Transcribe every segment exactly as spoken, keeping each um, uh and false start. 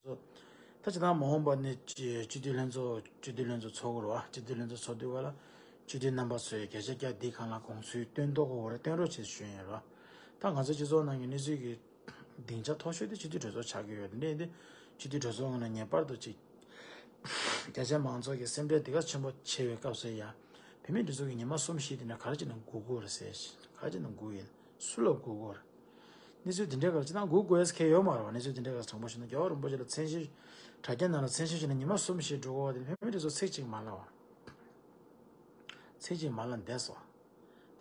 ཚོ། ད་ཅི་ད་མ་འོངས་པ་ནས་སྤྱི་སྤྱི་འཐུས་ལྷན་ཚོགས་སྤྱི་འཐུས་ལྷན་ཚོགས་ཚོགས་དགོས་རེད་བ། སྤྱི་འཐུས་ལྷན་ཚོགས་ཚོགས་དུས་ག་ལ་སྤྱི་འཐུས་རྣམ་པ་ཚོས་བརྒྱ་ཆ་བརྒྱ་འདི་གང་ལ་དགོངས་ཚུལ་བཏོན་ཐུབ་དགོས་རེད། བཏོན་རོགས་བྱེད་ཞུ་ཡིན་རེད་བ། ད་ང་ཚོ་སྤྱི་ཚོགས་ནང་གི་གནས་ཚུལ་གྱི་སྡིངས་ཆ་མཐོ་ཤོས་དེ་སྤྱི་འཐུས་གྲོས་ཚོགས་ཆགས་ཀྱི་ཡོད། འདི་འདི་སྤྱི་འཐུས་གྲོས་ཚོགས་ངོས་ནས་ངེས་པར་དུ་ཅིག་རྒྱ་ཆེ་མང་ཚོགས་ཀྱི་སེམས་ཁྲལ་འདི་ག་ཆེན་པོ་ཆེ་བའི་སྐབས་སུ་ཡང་བོད་མིའི་སྒྲིག་འཛུགས་ཀྱི་ཉི་མ་གསུམ་བཞི་དེ་ནས་ག་རེ་བྱས་ནས་སྒུག་དགོས་རེད་ཟེར། ག་རེ་བྱས་ནས་སྒུག་ཡིན། སུ་ལ་སྒུག་དགོས་རེད། གནས་ཚུལ་འདི་འདྲའི་སྐབས་ལ་ཅི་ད་སྒུག་དགོས་ཡས་གལ་ཡོད་མ་རེད་བ། གནས་ཚུལ་འདི་འདྲའི་སྐབས་དྲང་པོ་བཤད་ན་རྒྱལ་བ་རིན་པོ་ཆེ་ལ་མཚན་ཞིབ་དྲ་རྒྱའི་ནང་ལ་མཚན་ཞིབ་བྱས་ནས་ཉི་མ་གསུམ་བཞི་འགྲོ་དགོས་པ་དེ་བོད་མིའི་སྒྲིག་འཛུགས་ཚིག་གཅིག་མ་ལབ་བ། ཚིག་གཅིག་མ་ལབ་བསྡད་སོང་།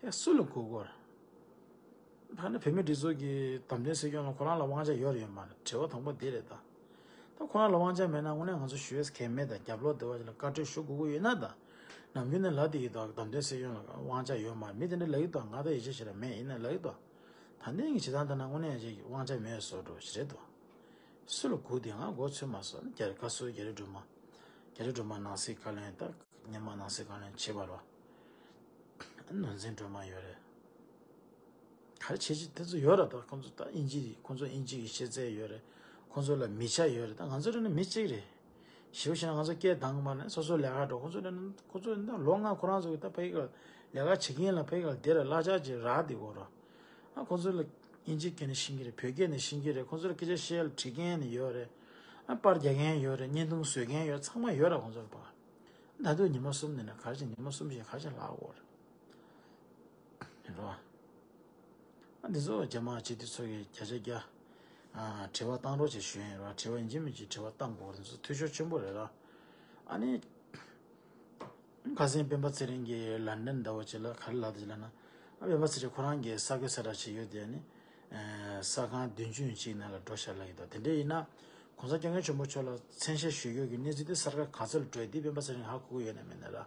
དེ་སུ་ལ་སྒུག་དགོས་རེད། ད་ནི་བོད་མིའི་སྒྲིག་འཛུགས་ཀྱི་བདམས་ཐོན་སྲིད་སྐྱོང་ལ་ཁོ་རང་ལ་དབང་ཆ་ཡོད་རེད་ཡོད་མ་རེད། དྲི་བ་དང་པོ་འདི་རེད་ད། ད་ཁོ་རང་ལ་དབང་ཆ་མེད་ན་དངོས་གནས་ང་ཚོ་ཞུ་ཡས་གལ་མེད་ད། རྒྱབ་ལོག་འདི་བ་ཅིག་ལ་བཀའ་འཁྲོལ་ཞུ་དགོས་ཀྱི་ཡོད་ན་ད། ནམ་རྒྱུན་ནས་ལབ་བསྡད་ཀྱི་འདུག་བདམས་ཐོན་སྲིད་སྐྱོང་ལ་དབང་ཆ་ཡོད་མ་རེད། མི་དེ་འདྲ་ལབ་ཀྱི་འདུག་ང་ད་ཡིད་ཆེས་བྱེད་ར་མེད། ཡིན་ན་ལབ་ཀྱི་འདུག་ད་ནས་ངས་བྱེད་སྟངས་ལྟར་ན་དངོས་གནས་ཅིག་དབང་ཆ་མེད་བཟོ་འགྲོ་ཞིག་རེད་འདུག་སུ་ལ་སྒུག་དེ་ང་མགོ་ཚོས་མ་སོང་། རྒྱ་རི་བཀའ་ཟུར་རྒྱ་རི་སྒྲོལ་མ། རྒྱ་རི་སྒྲོལ་མ་ནང་སྲིད་བཀའ་བློན། ད་སྔོན་མ་ནང་སྲིད་བཀའ་བློན་བྱས་པ་རེད་བ། ནོར་འཛིན་སྒྲོལ་མ་ཡོད་རེད། ག་རེ་བྱེད་ཅིག་དེ་ཚོ་ཡོད་ར། ད་ཁོང་ཚོ་ད་དབྱིན་ཇི་ཁོང་ཚོ་དབྱིན་ཇི་གི་ཤེས་ཚད་ཡོད་རེད། ཁོང་ཚོ་ལ་མི་ཆ་ཡོད་རེད། ད་ང་ཚོ་རེད་ན་མི་གཅིག་རེད། ཞེ་པོ་བྱས་ན་ང་ཚོ་སྐད་བཏང་མ་ནས་སོ་སོ་ལས་ཀ་འགྲོ། ཁོང་ཚོ་རེད་ན་ཁོང་ཚོ་རེད་ན་ལོ་ལྔ་ཁོ་རང་ཚོ་གི་ད་ཕ་གི་ལ་ལས་ཀ་བྱེད་མཁན་ལ་ཕ་གི་ལ་དེ་ལ་གླ་ཆ་ཅིག་རག་བསྡད་ཡོད་ར། ཨ་ཁོང་ཚོ་ལ་དབྱིན་ཇི་སྐད་ནས་ཤེས་ཀྱི་རེད། བོད་སྐད་ནས་ཤེས་ཀྱི་རེད། ཁོང་ཚོ་ལ་སྐད་ཆ་བཤད་ཡ་ལ་འབྲི་མཁན་ནི་ཡོད་རེད། ཨ་པར་རྒྱག་མཁན་ཡོད་རེད། བརྙན་ཐུང་བཟོ་མཁན་ཡོད། ཚང་མ་ཡོད་ར་ཁོང་ཚོ་ལ་ཕ། ད་དུང་ཉི་མ་གསུམ་ནས་ན་ག་རེ་བྱས། ཉི་མ་གསུམ་བཞི་ག་རེ་བྱས་ལབ་དགོས་རེད། རེད་བ། ཨ་འདི་ཚོ་རྒྱ་དམར་སྤྱི་འཐུས་ཚོ་གིས་བརྒྱ་ཆ་བརྒྱ། ཨ་དྲི་བ་བཏང་རོགས་བྱེད་ཞུ་ཡིན་ར། དྲི་བ་ཡིན་གཅིག་མིན་གཅིག་དྲི་བ་བཏང་དགོས་རེད། འདི་ཚོ་འཐུས་ཤོར་ཆེན་པོ་རེད་ར། ཨ་ནི། ཁ་སང་སྤེན་པ་ཚེ་རིང་གིས་ལན་ཌན་ཟླ་བ་གཅིག་ལ་ག་རེ་ལབ་འདུག་ལབ་ན། ཨ་སྤེན་པ་ཚེ་རིང་ཁོ་རང་གིས་ས་གོ་གསལ་བསྒྲགས་བྱས་ཡོད་དེ་ནི། ཨ་ས་ཁང་བདུན་ཅུ་ཅིག་ནང་ལ་འགྲོ་ཤག་ལབ་ཀྱི་འདུག་དེ་འདྲ་ཡིན་ན། གོང་ས་སྐྱབས་མགོན་ཆེན་པོ་མཆོག་ལ་མཚན་ཤས་ཞུ་རྒྱུ་གི་གནས་ཚུལ་དེ་གསར་ཁང་ག་ཚོད་ལ་འགྲོ་ཡོད་དེ་སྤེན་པ་ཚེ་རིང་ཧ་གོ་གི་ཡོད་ན་མེད་ན་ར།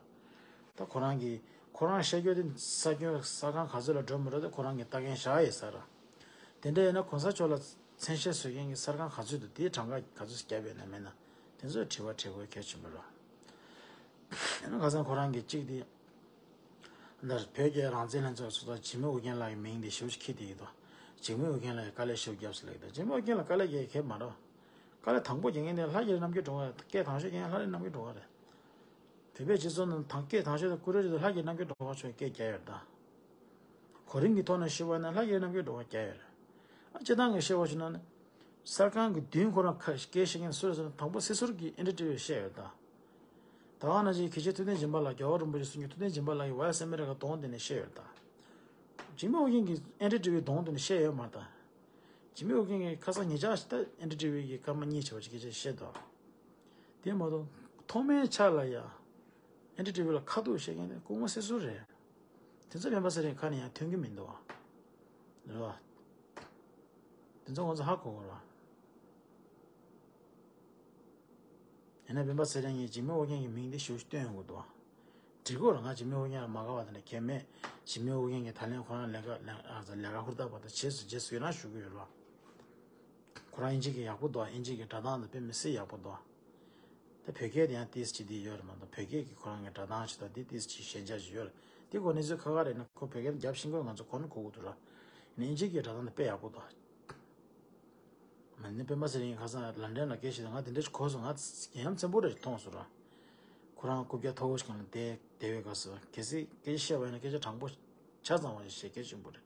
ད་ཁོ་རང་གིས་ཁོ་རང་བཤད་རྒྱུ་དེ་ས་སྐྱོན་ས་ཁང་ག་ཚོད་ལ་འགྲོ་མི་འགྲོ་དེ་ཁོ་རང་གིས་ལྟ་མཁན་བཞག་ཡོད་ས་ར། དེ་འདྲ་ཡིན་ན་གོང་ས་མཆོག་ལ་མཚན་ཤས་བཟོ་མཁན་གྱི་གསར་ཁང་ག་ཚོད་འདུག་དེའི་གྲངས་ཀ་ག་ཚོད་བརྒྱབ་ཡོད་ན་མེད་ན། དེ་ཚོའི་དྲི་བ་དྲི་དགོས་གལ་ཆེན་པོ་རེད། ཡིན་ན་ཁ་སང་ཁོ་རང་གིས་གཅིག་དེ། འདིར་བོད་ཀྱི་རང་བཙན་ལྷན་ཚོགས་ཚོགས་གཙོ་འཇིགས་མེད་ཨོ་རྒྱན་ལགས་ཀྱི་མིང་དེ་ཞེ་པོ་ཅིག་འཁྱེར་བསྡད་ཀྱི་འདུག་འཇིགས་མེད་ཨོ་རྒྱན་ལགས་ཀྱིས་དཀའ་ལས་ཞེ་པོ་བརྒྱབ་ཟེར་ལབ་ཀྱི་འདུག་འཇིགས་མེད་ཨོ་རྒྱན་ལགས་དཀའ་ལས་རྒྱག་མཁན་མ་རེད། དཀའ་ལས་དང་པོ་རྒྱག་མཁན་དེ་ལྷ་རྒྱལ་རྣམ་རྒྱལ་སྒྲོལ་དཀར་རེད། སྐད་དང་ཤོས་རྒྱག་མཁན་ལྷ་རྒྱལ་རྣམ་རྒྱལ་སྒྲོལ་དཀར་རེད། བོད་པའི་སྤྱི་ཚོགས་ནང་དང་སྐད་དང་ཤོས་དང་སྐུ་དྲག་ཆེ་ཤོས་ལྷ་རྒྱལ་རྣམ་རྒྱལ་སྒྲོལ་དཀར་མཆོག་སྐད་རྒྱག་ཡོད་རེད་ད། གོ་རིམ་གྱི་ཐོག་ནས་ཞུས་པ་ན་ལྷ་རྒྱལ་རྣམ་རྒྱལ་སྒྲོལ་དཀར་རྒྱག་ཡོད་རེད། ཨ་སྤྱིར་བཏང་གི་བཤད་པ་ཞུ་ན་ནི། གསར་ཁང་གི་མདུན་ཁོ་རང་ཁ་སྐད་བཤད་མཁན་སུ་རེད་ཟེར་ན་དང་པོ་སྲིད་ཟུར་གྱིས་ཨེན་ཌི་ཊི་ཝི་བཤད་ཡོད་ད། ད་ག་ནང་བཞིན་དགེ་བཤེས་ཐུབ་བསྟན་སྦྱིན་པ་ལགས། རྒྱལ་བ་རིན་པོ་ཆེ་གསུང་རྒྱུན་ཐུབ་བསྟན་སྦྱིན་པ་ལགས་ཀྱིས་ཝོ་ཡེས་ཨེ་མི་རི་ཀ་གདོང་བསྟན་ནས་བཤད་ཡོད་ད། འཇིགས་མེད་ཨོ་རྒྱན་གྱིས་ཨེན་ཌི་ཊི་ཝི་གདོང་བསྟན་ནས་བཤད་ཡོད་མ་རེད་ད། འཇིགས་མེད་ཨོ་རྒྱན་གྱིས་ཁ་སང་ཉེ་ཆར་ཞིག་ད་ཨེན་ཌི་ཊི་ཝི་གི་སྐར་མ་གཉིས་བྱས་པ་ཅིག་སྐད་ཆ་བཤད་འདུག་དེ་མ་གཏོགས་ཐོག་མའི་ཆ་ལ་ཡ། ཨེན་ཌི་ཊི་ཝི་ལ་ཁ་ཐུག་བཤད་མཁན་དེ་སྐུ་ངོ་སྲིད་ཟུར་རེད། དེ་ཚོ་སྤེན་པ་ཚེ་རིང་ཁ་ནས་ཡང་ཐོན་གྱི་མི་འདུག་བ། རེད་བ། དེ་ཚོ་ང་ཚོ་ཧ་གོ་དགོས་རེད་བ། ཡིན་ན་སྤེན་པ་ཚེ་རིང་གིས་འཇིགས་མེད་ཨོ་རྒྱན་གྱི་མིང་འདི་ཞེ་པོ་ཅིག་བཏོན་ཡོང་གི་འདུག་བ། འགྲིག་གི་རེད། ང་འཇིགས་མེད་ཨོ་རྒྱན་ལ་མ་དགའ་བ་དེ་འདྲ་གང་ཡང་མེད། འཇིགས་མེད་ཨོ་རྒྱན་གྱིས་ད་ལན་ཁོ་རང་ལས་ཀ་ལས་ཨ་ལས་ཀ་ཧུར་ཐག་པ་དང་རྗེས་སུ་རྗེས་སུ་ཡི་རང་ཞུ་གི་ཡོད་རེད་བ། ཁོ་རང་དབྱིན་ཇི་གི་ཡག་པོ་འདུག་དབྱིན་ཇི་གི་སྒྲ་གདངས་དང་དཔེ་མི་སྲིད་ཡག་པོ་འདུག་ད་བོད་སྐད་དེ་ཡང་ཏིས་ཅིག་འདི་ཡོད་རེད་མ་གཏོགས། བོད་སྐད་ཀྱི་ཁོ་རང་གི་སྒྲ་གདངས་ཅིག་དང་འདི་ཏིས་ཅིག་ཞན་ཆ་ཅིག་ཡོད་རེད། འདི་གོ་གནས་ཚུལ་ཁག་ཁག་རེད་ན་ཁོ་བོད་སྐད་རྒྱབ་ཤེས་ཀྱི་ང་ཚོ་གོ་ན་གོ་གི་འདུག་ར། ཡིན་ན་དབྱིན་ཇི་གི་སྒྲ་གདངས་དེ་དཔེ་ཡག་པོ་འདུག་མ་ནི་སྤེན་པ་ཚེ་རིང་ཁ་སང་ལན་ཌན་ལ་སྐད་ཆ་དེ་ང་དེ་འདྲ་ཞིག་གོ་སོང་། ང་ཡ་མཚན་པོ་རེ་མཐོང་སོང་ར། ཁོ་རང་རྐུབ་བཀྱག་མཐོ་བོ་ཞིག་སྒང་ལ་བསྡད་བསྡད་པའི་སྐབས་སུ་གལ་སྲིད་སྐད་ཆ་བཤད་པ་ཡིན་ན་སྐད་ཆ་དྲང་པོ་ཆ་ཚང་བ་ཞིག་བཤད་གལ་ཆེན་པོ་རེད།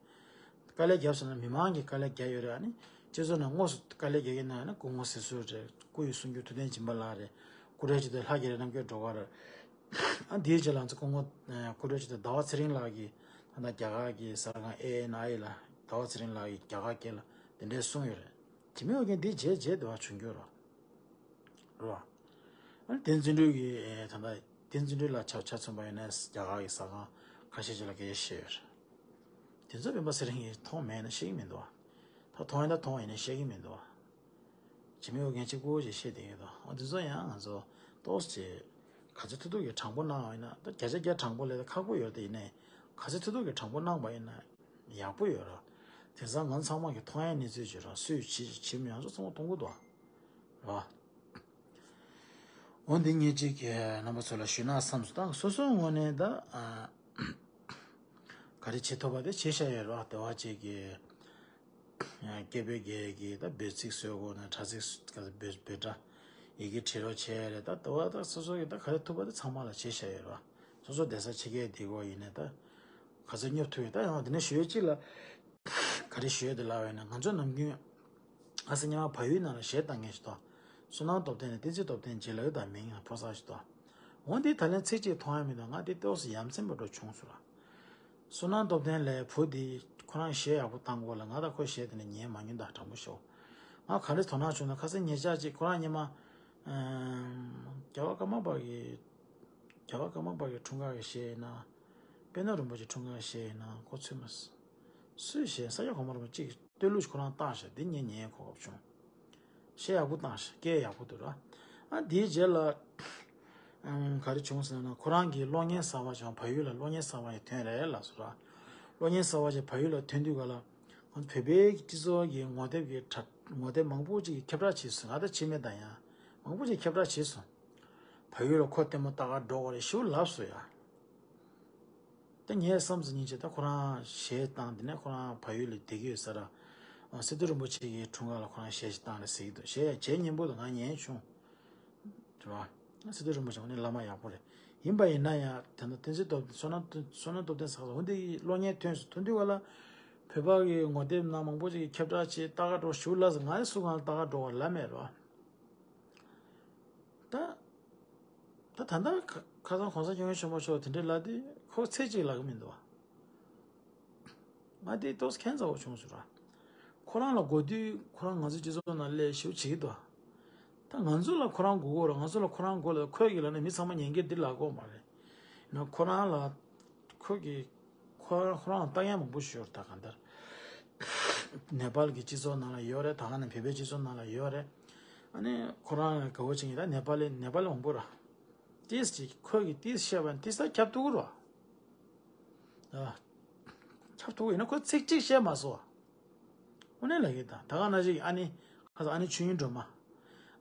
དཀའ་ལས་བརྒྱབ་ཟེར་ན་མི་མང་གིས་དཀའ་ལས་བརྒྱབ་ཡོད་རེད། ཨ་ནི་སྤྱི་ཚོགས་ནང་དངོས་སུ་དཀའ་ལས་རྒྱག་གི་ན་ཡང་ན་སྐུ་ངོ་སྲིད་ཟུར་རེད། སྐུ་ཡི་གསུང་སྒྱུར་ཐུབ་བསྟན་སྦྱིན་པ་ལགས་རེད། སྐུ་དྲག་ཆེ་ཤོས་དེ་ལྷ་རྒྱལ་རྣམ་རྒྱལ་སྒྲོལ་དཀར་རེད། ཨ་འདིའི་རྗེས་ལ་ང་ཚོ་སྐུ་ངོ་སྐུ་དྲག་ཆེ་ཤོས་དེ་ཟླ་བ་ཚེ་རིང་ལགས་ཀྱིས་ད་ལྟ་རྒྱ་གར་གྱི་གསར་ཁང་ཨེ་ཨེན་ཨའི་ལ་ཟླ་བ་ཚེ་རིང་ལགས་ཀྱིས་རྒྱ་གར་སྐད་ལ་དེ་འདྲའི་གསུངས་ཡོད་རེད། འཇིགས་མེད་ཨོ་རྒྱན་འདི་རྗེས་རྗེས་དེ་བ་བྱུང་རྒྱུ་རེད། རེད་བ། ཨ་ནི་བསྟན་འཛིན་སྒྲོལ་གྱིས་ད་ལྟ་བསྟན་འཛིན་སྒྲོལ་ལགས་ཆ་ཆ་མཚོན་པ་ཡིན་ན་རྒྱ་གར་གྱི་གསར་ཁང་ཁ་ཤས་ཅིག་ལ་སྐད་ཆ་བཤད་ཡོད་རེད། དེ་ཚོ་སྤེན་པ་ཚེ་རིང་གིས་མཐོང་མེད་ན་བཤད་ཀྱི་མི་འདུག་བ། ད་མཐོང་ཡིན་ད་མཐོང་ཡིན་ན་བཤད་ཀྱི་མི་འདུག་བ། འཇིགས་མེད་ཨོ་རྒྱན་གཅིག་པོ་ཅིག་བཤད་བསྡད་ཀྱི་འདུག་ཨ་དེ་ཚོ་ཡང་ང་ཚོ་ཏོག་ཙམ་ག་ཚོད་ཐུབ་ཐུབ་ཀྱིས་དྲང་པོ་གནང་བ་ཡིན་ན། ད་བརྒྱ་ཆ་བརྒྱ་དྲང་པོ་ལས་ད་ཁག་པོ་ཡོད་དེ། ཡིན་ནའི་ག་ཚོད་ཐུབ་ཐུབ་ཀྱིས་དྲང་པོ་གནང་པ་ཡིན་ན་ཡག་པོ་ཡོད་ར། དེང་སང་ང་ཚང་མ་གི་མཐོང་ཡ་གནས་ཚུལ་ཅིག་ར། སུས་བྱེད་ཅིག་བྱེད་མི་ཡང་ཚོ་ཚང་མ་མཐོང་གི་འདུག་ར། འོ་འདི་ངས་ཅིག་གི་རྣམ་པ་ཚོ་ལ་ཞུས་ན་བསམ་སོང་། ད་སོ་སོའི་ངོས་ནས་ད་ཨ་ག་རེ་བྱེད་ཐུབ་པ་དེ་བྱེད་བཞག་ཡོད་ར། དེ་བ་ཅིག་གི་ སྐད་འབོད་རྒྱག་གི་ད་འབོད་ཚིག་བཟོས་དགོས་ན། དྲ་ཚིགས་ག་ཚོད་འབོད་འབོད་སྒྲ་ཡི་གེ་བྲིས་རོགས་བྱས་རེད། ད་ད་བ་ད་སོ་སོ་གི་ད་ག་རེ་ཐུབ་པ་ད་ཚང་མ་ལ་བྱེད་བཞག་ཡོད་ར། སོ་སོ་བསྡད་ས་ཕྱི་རྒྱལ་བསྡད་དགོས་ཡིན་ནའི་ད་ག་ཚོད་སྙོབ་ཐུབ་ཡོད། ད་ཡང་དེ་ནས་ཞུ་ཡས་གཅིག་ལ་ག་རེ་ཞུ་ཡས་དེ་ལབ་ཡོད་ན། ང་ཚོ་ནམ་རྒྱུན་ཨ་སི་ཉི་མ་བལ་ཡུལ་ནང་ལ་གཞས་བཏང་མཁན་ཞིག་དང་། བསོད་ནམས་སྟོབས་ལྡན་ནས་བསྟན་འཛིན་སྟོབས་ལྡན་རྗེས་ལ་ཡོད་དང་མིང་ཕོ་གསར་ཞིག་དང་། འོན་ཏེ་ད་ལན་ཚིག་གཅིག་མཐོང་ཡ་མི་འདུག་ང་དེ་ཏོག་ཙམ་ཡ་མཚན་པ་འདྲ་བྱུང་སོང་ར། བསོད་ནམས་སྟོབས་ལྡན་ལགས་བུ་དེ་ཁོ་རང་གཞས་ཡག་པོ་བཏང་གོ་ལ། ང་ད་ཁོའི་གཞས་དེ་ནས་ཉན་མ་མྱོང་། ད་དྲང་པོ་ཤོད། ང་ག་རེ་དོ་སྣང་བྱུང་ན། ཁ་སང་ཉེ་ཆར་ཅིག་ཁོ་རང་ཉི་མ་ཨམ། རྒྱལ་བ་ཀརྨ་པ་གི་རྒྱལ་བ་ཀརྨ་པ་གི་འཁྲུངས་སྐར་གྱི་གཞས་ཡིན་ན། པད་ནོར་རིན་པོ་ཆེ་འཁྲུངས་སྐར་གཞས་ཡིན་ན། ཁོ་ཚོས་མ་སུས་གཞས་ས་སྐྱ་གོང་མ་རིན་པོ་ཆེ་གཅིག་བསྟོད་གླུ་ཞིག་ཁོ་རང་བཏང་ཤག་དེ་ངས་ཉན་གོ་སྐབས་བྱུང་། གཞས་ཡག་པོ་བཏང་ཤག་སྐད་ཡག་པོ་འདུག་ར། ཨ་དེའི་རྗེས་ལ་ཨམ། ག་རེ་བྱུང་ཟེར་ན། ཁོ་རང་གིས་གློག་བརྙན་གསར་པ་ཞིག་བལ་ཡུལ་ལ་གློག་བརྙན་གསར་པ་ཞིག་ཐོན་རེད་ལབ་སོང་ར། གློག་བརྙན་གསར་པ་ཞིག་བལ་ཡུལ་ལ་ཐོན་དུས་ག་ལ། ང་ཚོ་བོད་པའི་སྤྱི་ཚོགས་ཀྱི་ངོ་དེབ་ཀྱི་དྲ་ངོ་དེབ་མང་པོ་ཅིག་གིས་ཁྱབ་བསྒྲགས་བྱས་སོང་། ང་ད་བྱེད་མེད་ད་ཡང་མང་པོ་ཅིག་ཁྱབ་བསྒྲགས་བྱས་སོང་། བལ་ཡུལ་ལ་ཁོ་ལྟད་མོ་ལྟ་ག་འགྲོ་དགོས་རེད་ཞེ་པོ་ལབ་སོང་ཡ། ད་ངས་བསམ་ཚུལ་ཉིན་གཅིག་ད་ཁོ་རང་གཞས་བཏང་། དེ་ནས་ཁོ་རང་བལ་ཡུལ་ལ་བསྡད་ཀྱི་ཡོད་ས་ར། ཨ་སི་ཏུ་རིན་པོ་ཆེ་གི་འཁྲུངས་སྐར་ལ་ཁོ་རང་གཞས་ཤིག་བཏང་རེད་ཟེར་གྱི་འདུག་གཞས་ཡང་གཞས་སྙན་པོ་འདུག་ང་ཉན་བྱུང་། རེད་བ། ཨ་སི་ཏུ་རིན་པོ་ཆེ་འོ་ནི་བླ་མ་ཡག་པོ་རེད། ཡིན་པ་ཡིན་ན་ཡང་ད་ལྟ་བསྟན་འཛིན་སྟོབས་བསོད་ནམས་བསོད་ནམས་སྟོབས་ལྡན་ཟེར་འོ་འདི་གློག་བརྙན་ཐོན་སོང་། ཐོན་དུས་ག་ལ་བོད་པ་གི་ངོ་དེབ་ནང་མང་པོ་ཅིག་གིས་ཁྱབ་བསྒྲགས་བྱས་ལྟ་ག་འགྲོ་ཞེ་པོ་ལབ་སོང་། ང་ཡང་སུ་གང་ལ་ལྟ་ག་འགྲོ་བ་ལབ་མེད་རེད་བ། ད། ད་ད་ལྟ་ཁ་ཁ་སང་གོང་ས་སྐྱབས་མགོན་ཆེན་པོ་མཆོག་དེ་འདྲའི་ལབ་དུས་ཁོ་ཚིག་གཅིག་ལབ་ཀྱི་མི་འདུག་བ། ང་དེ་ཏོག་ཙམ་ཁྱད་མཚར་པོ་བྱུང་སོང་ར། ཁོ་རང་ལ་དགོས་དུས་ཁོ་རང་ང་ཚོའི་སྤྱི་ཚོགས་ནང་སླེབས་ཞེ་པོ་བྱེད་ཀྱི་འདུག་བ། ད་ང་ཚོ་ལ་ཁོ་རང་དགོས་ཀྱི་རེད། ང་ཚོ་ལ་ཁོ་རང་དགོས་ལ། ཁོས་ཀྱིས་ལབ་ན་མི་ཚང་མ་ཉན་གྱི་འདི་ལབ་དགོས་མ་རེད། ཡིན་ན་ཁོ་རང་ལ། ཁོ་གི་ཁོ་ཁོ་རང་ལ་ལྟ་མཁན་མང་པོ་ཞིག་ཡོད་རེད། ད་གང་ལྟར་ནེ་པཱལ་གྱི་སྤྱི་ཚོགས་ནང་ལ་ཡོད་རེད། ད་ག་ནང་བོད་པའི་སྤྱི་ཚོགས་ནང་ལ་ཡོད་རེད། ཨ་ནི་ཁོ་རང་ལ་དགའ་བོ་བྱེད་མཁན་ད་ནེ་པཱལ་ནེ་པཱལ་མང་པོ་ར། ཏིས་ཅིག་ཁོ་གི་ཏིས་བཤད་པ་ནི་ཏིས་ད་ཁྱབ་ཐུབ་ཀྱི་རེད་བ། ཨ། ཁྱབ་ཐུབ་ཀྱི་ཡིན་ན་ཁོ་ཚིག་གཅིག་བཤད་མ་སོང་བ། དངོས་གནས་ལབ་ཀྱི་ད་ད་ག་ནང་བཞིན་ཨ་ནི་ཁ་སང་ཨ་ནི་ཆོས་ཉིད་སྒྲོལ་མ།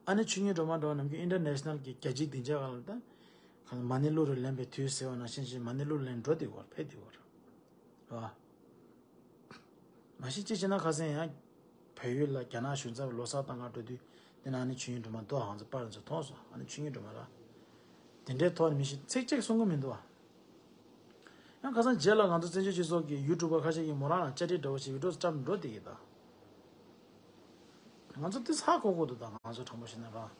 ཨ་ནི་ཆོས་ཉིད་སྒྲོལ་མ་འགྲོ་ནམ་རྒྱུན་ཨིན་ཊར་ནེ་ཤ་ནལ་གྱི་རྒྱལ་སྤྱིའི་སྡིངས་ཆ་སྒང་ལ་ད་ག་མ་ཎི་གླུ་རུ་ལེན་པའི་དུས་ཟེར་བ་ནང་བཞིན་ཅིག་མ་ཎི་གླུ་རུ་ལེན་འགྲོ་བསྡད་ཡོད་རེད། ཕེབས་བསྡད་ཡོད་རེད། ཨ། མ་གཞི་གཅིག་བྱས་ན་ཁ་སང་ཡང་བལ་ཡུལ་ལ་རྒྱ་ནག་གཞུང་ཚབ་ལོ་གསར་གཏོང་གར་འགྲོ་དུས་དེ་ནང་ནས་ཆོས་ཉིད་སྒྲོལ་མ་འདུག་ཨ། ང་ཚོ་པར་ཚོ་མཐོང་སོང་། ཨ་ནི་ཆོས་ཉིད་སྒྲོལ་མ་ར། དེ་འདྲའི་ཐོག་ནས་མི་ཞིག་ཚིག་གཅིག་གསུང་གི་མི་འདུག་ཨ། ཡང་ཁ་སང་རྗེས་ལ་ང་ཚོ་བཙན་བྱོལ་སྤྱི་ཚོགས་ཀྱི་ཡུ་ཊུབ་པ་ཁ་ཤས་ཀྱིས་མོ་རང་ལ་བཅར་འདྲི་འདྲ་བོ་ཞིག་བི་ཌིའོ་བཀྲམ་འགྲོ་བསྡད་ཀྱི་ད། ང་ཚོ་དེ་ཧ་གོ་གི་འདུག་ད་ང་ཚོ་དྲང་པོ་བཤད་ན་ར།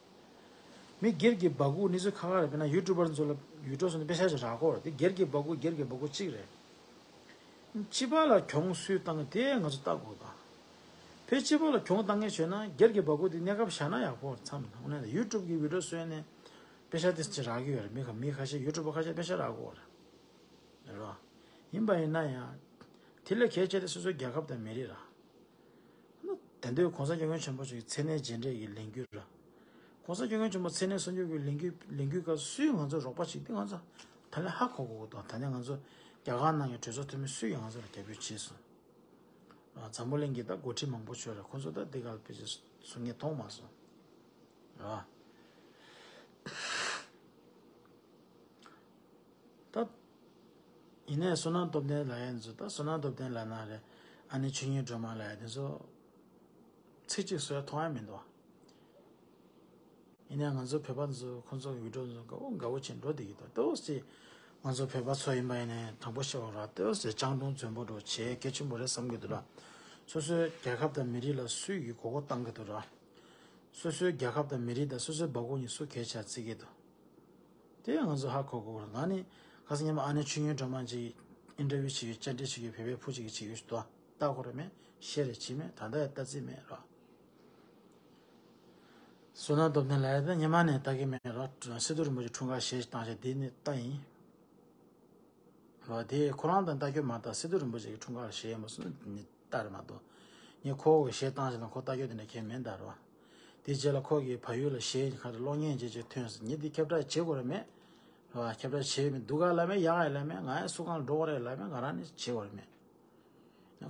མི་སྒེར་གྱི་སྦ་ཁུག་ནི་ཚོ་ཁ་ཁ་རེད། དཔེར་ན་ཡུ་ཊུབ་པར་ཚོ་ལ་ཡུ་ཊུབ་སོང་ནས་པེ་ཤ་ཅིག་རག་གོ་རེད། དེ་སྒེར་གྱི་སྦ་ཁུག་སྒེར་གྱི་སྦ་ཁུག་གཅིག་རེད། སྤྱི་པ་ལ་གྱོང་སུས་བཏང་གི་དེ་ང་ཚོ་ལྟ་དགོས་ད། བོད་སྤྱི་པ་ལ་གྱོང་བཏང་མཁན་བྱོས་ན་སྒེར་གྱི་སྦ་ཁུག་དེ་གནས་སྐབས་བཞག་ན་ཡག་པོ་རེད་བསམ། དངོས་གནས་ཡུ་ཊུབ་ཀྱི་བི་ཌིའོ་བཟོས་ནས་པེ་ཤ་དེ་ཅིག་རག་གི་ཡོད་རེད། མི་ཁ་མི་ཁ་ཤས་ཡུ་ཊུབ་པ་ཁ་ཤས་པེ་ཤ་རག་གོ་རེད། རེད་བ། ཡིན་པ་ཡིན་ན་ཡང་། དེ་ལས་གལ་ཆེ་དེ་སོ་སོའི་རྒྱལ་ཁབ་དང་མི་རིགས་ར། ད་དུང་གོང་ས་སྐྱབས་མགོན་ཆེན་པོ་མཆོག་གི་མཚན་གནས་རྗེས་འབྲས་ཀྱི་ལས་འགུལ་ར། གོང་ས་སྐྱབས་མགོན་ཆེན་པོ་མཚན་གནས་གསོ་སྐྱོང་གི་ལས་འགུལ་ལས་འགུལ་སྐབས་སུས་ང་ཚོར་རོགས་པ་བྱེད་དེ་ང་ཚོ་ད་ལན་ཧ་གོ་གོ་གི་འདུག་ད་ལན་ང་ཚོ་རྒྱ་གར་ནང་གི་གྲོས་ཚོགས་འཐུས་མི་སུས་ཀྱང་ང་ཚོ་ལ་རྒྱབ་སྐྱོར་བྱས་སོང་། འཛམ་བུ་གླིང་གི་ད་འགོ་ཁྲིད་མང་པོ་ཞིག་ཡོད་རེད། ཁོང་ཚོ་ད་འདི་ག་ལ་ཕེབས་ཀྱི་སོང་ངས་མཐོང་མ་སོང་། རེད་བ། ད། ཡིན་ནའི་བསོད་ནམས་སྟོབས་ལྡན་ལབ་ཡ་ཚོ་ད་བསོད་ནམས་སྟོབས་ལྡན་ལབ་ན་རེད། ཨ་ནི་ཆོས་ཉིད་སྒྲོལ་མ་ལབ་ཡ་དེ་ཚོ་ཚིག་གཅིག་བཟོས་མཐོང་ཡ་མི་འདུག་བ། ཡིན་ནའི་ང་ཚོ་བོད་པ་ཚོ་ཁོང་ཚོ་གི་བི་ཌིའོ་ཚོ་དགའ་བོ་དགའ་བོ་བྱས་འགྲོ་བསྡད་ཀྱི་འདུག་ཏོག་ཙམ་ང་ཚོ་བོད་པ་ཚོ་ཡིན་པ་ཡིན་ནའི་དྲང་པོ་བཤད་པ་ར་ཏོག་ཙམ་སྤྱང་གྲུང་འཛོམས་པོ་འགྲོ་བྱེད་གལ་ཆེན་པོ་རེད་བསམ་གྱི་འདུག་ལ། སོ་སོའི་རྒྱལ་ཁབ་དང་མི་རིགས་ལ་སུས་ཀྱིས་མགོ་སྐོར་བཏང་གི་འདུག་ར། སོ་སོའི་རྒྱལ་ཁབ་དང་མི་རིགས་དང་སོ་སོའི་སྦ་ཁུག་གཉིས་སུ་གལ་ཆེ་བརྩི་གི་འདུག་དེ་ང་ཚོ་ཧ་གོ་དགོས་རེད། ང་ནི་ཁ་སང་ཉི་མ་ཨ་ནེ་ཆོས་ཉིད་སྒྲོལ་མ་ཅིག་ཨིན་ཊར་བིའུ་བྱེད་ཀྱི་བཅར་འདྲི་བྱེད་ཀྱི་བོད་པའི་བུ་ཅིག་གིས་བྱེད་ཀྱི་ཞུ་དོ། ལྟ་དགོས་རེད་མེད། བཤད་རེད་བྱེད་མེད། ད་ལྟ་ཡང་ལྟ་རྩིས་མེད་རོ། བསོད་ནམས་སྟོབས་ལྡན་ལ་ཡ་ད་ཉི་མ་ནས་ལྟ་གི་མེད་རོ། སི་ཏུ་རིན་པོ་ཆེ་འཁྲུངས་སྐར་གཞས་ཤིག་བཏང་བྱས་འདི་ནི་ལྟ་ཡིན། རོ། དེ་ཁོ་རང་དང་ལྟ་རྒྱུ་མ་གཏོགས་སི་ཏུ་རིན་པོ་ཆེ་གི་འཁྲུངས་སྐར་གཞས་མ་སོང་ནི་ལྟ་རེད་མ་གཏོགས། ངས་ཁོ་གི་གཞས་བཏང་བྱས་ན་ཁོ་ལྟ་རྒྱུ་དེ་འདྲ་གང་མེད་ད་རོ། དེ་རྗེས་ལ་ཁོ་གིས་བལ་ཡུལ་ལ་གཞས་ཁ་རེ་གློག་བརྙན་བརྗེ་བྱས་ཐོན་སོང་། ངས་འདི་ཁྱབ་བསྒྲགས་བྱེད་དགོས་རེད་མེད། རོ། ཁྱབ་བསྒྲགས་བྱེད་མི་འདུག་ག་ལབ་མེད། ཡག་ག་ལབ་མེད། ང་ཡང་སུ་གང་ལ་འགྲོ་གི་རེད་ལབ་མེད། ང་རང་ནི་བྱེད་དགོས་རེད་མེད།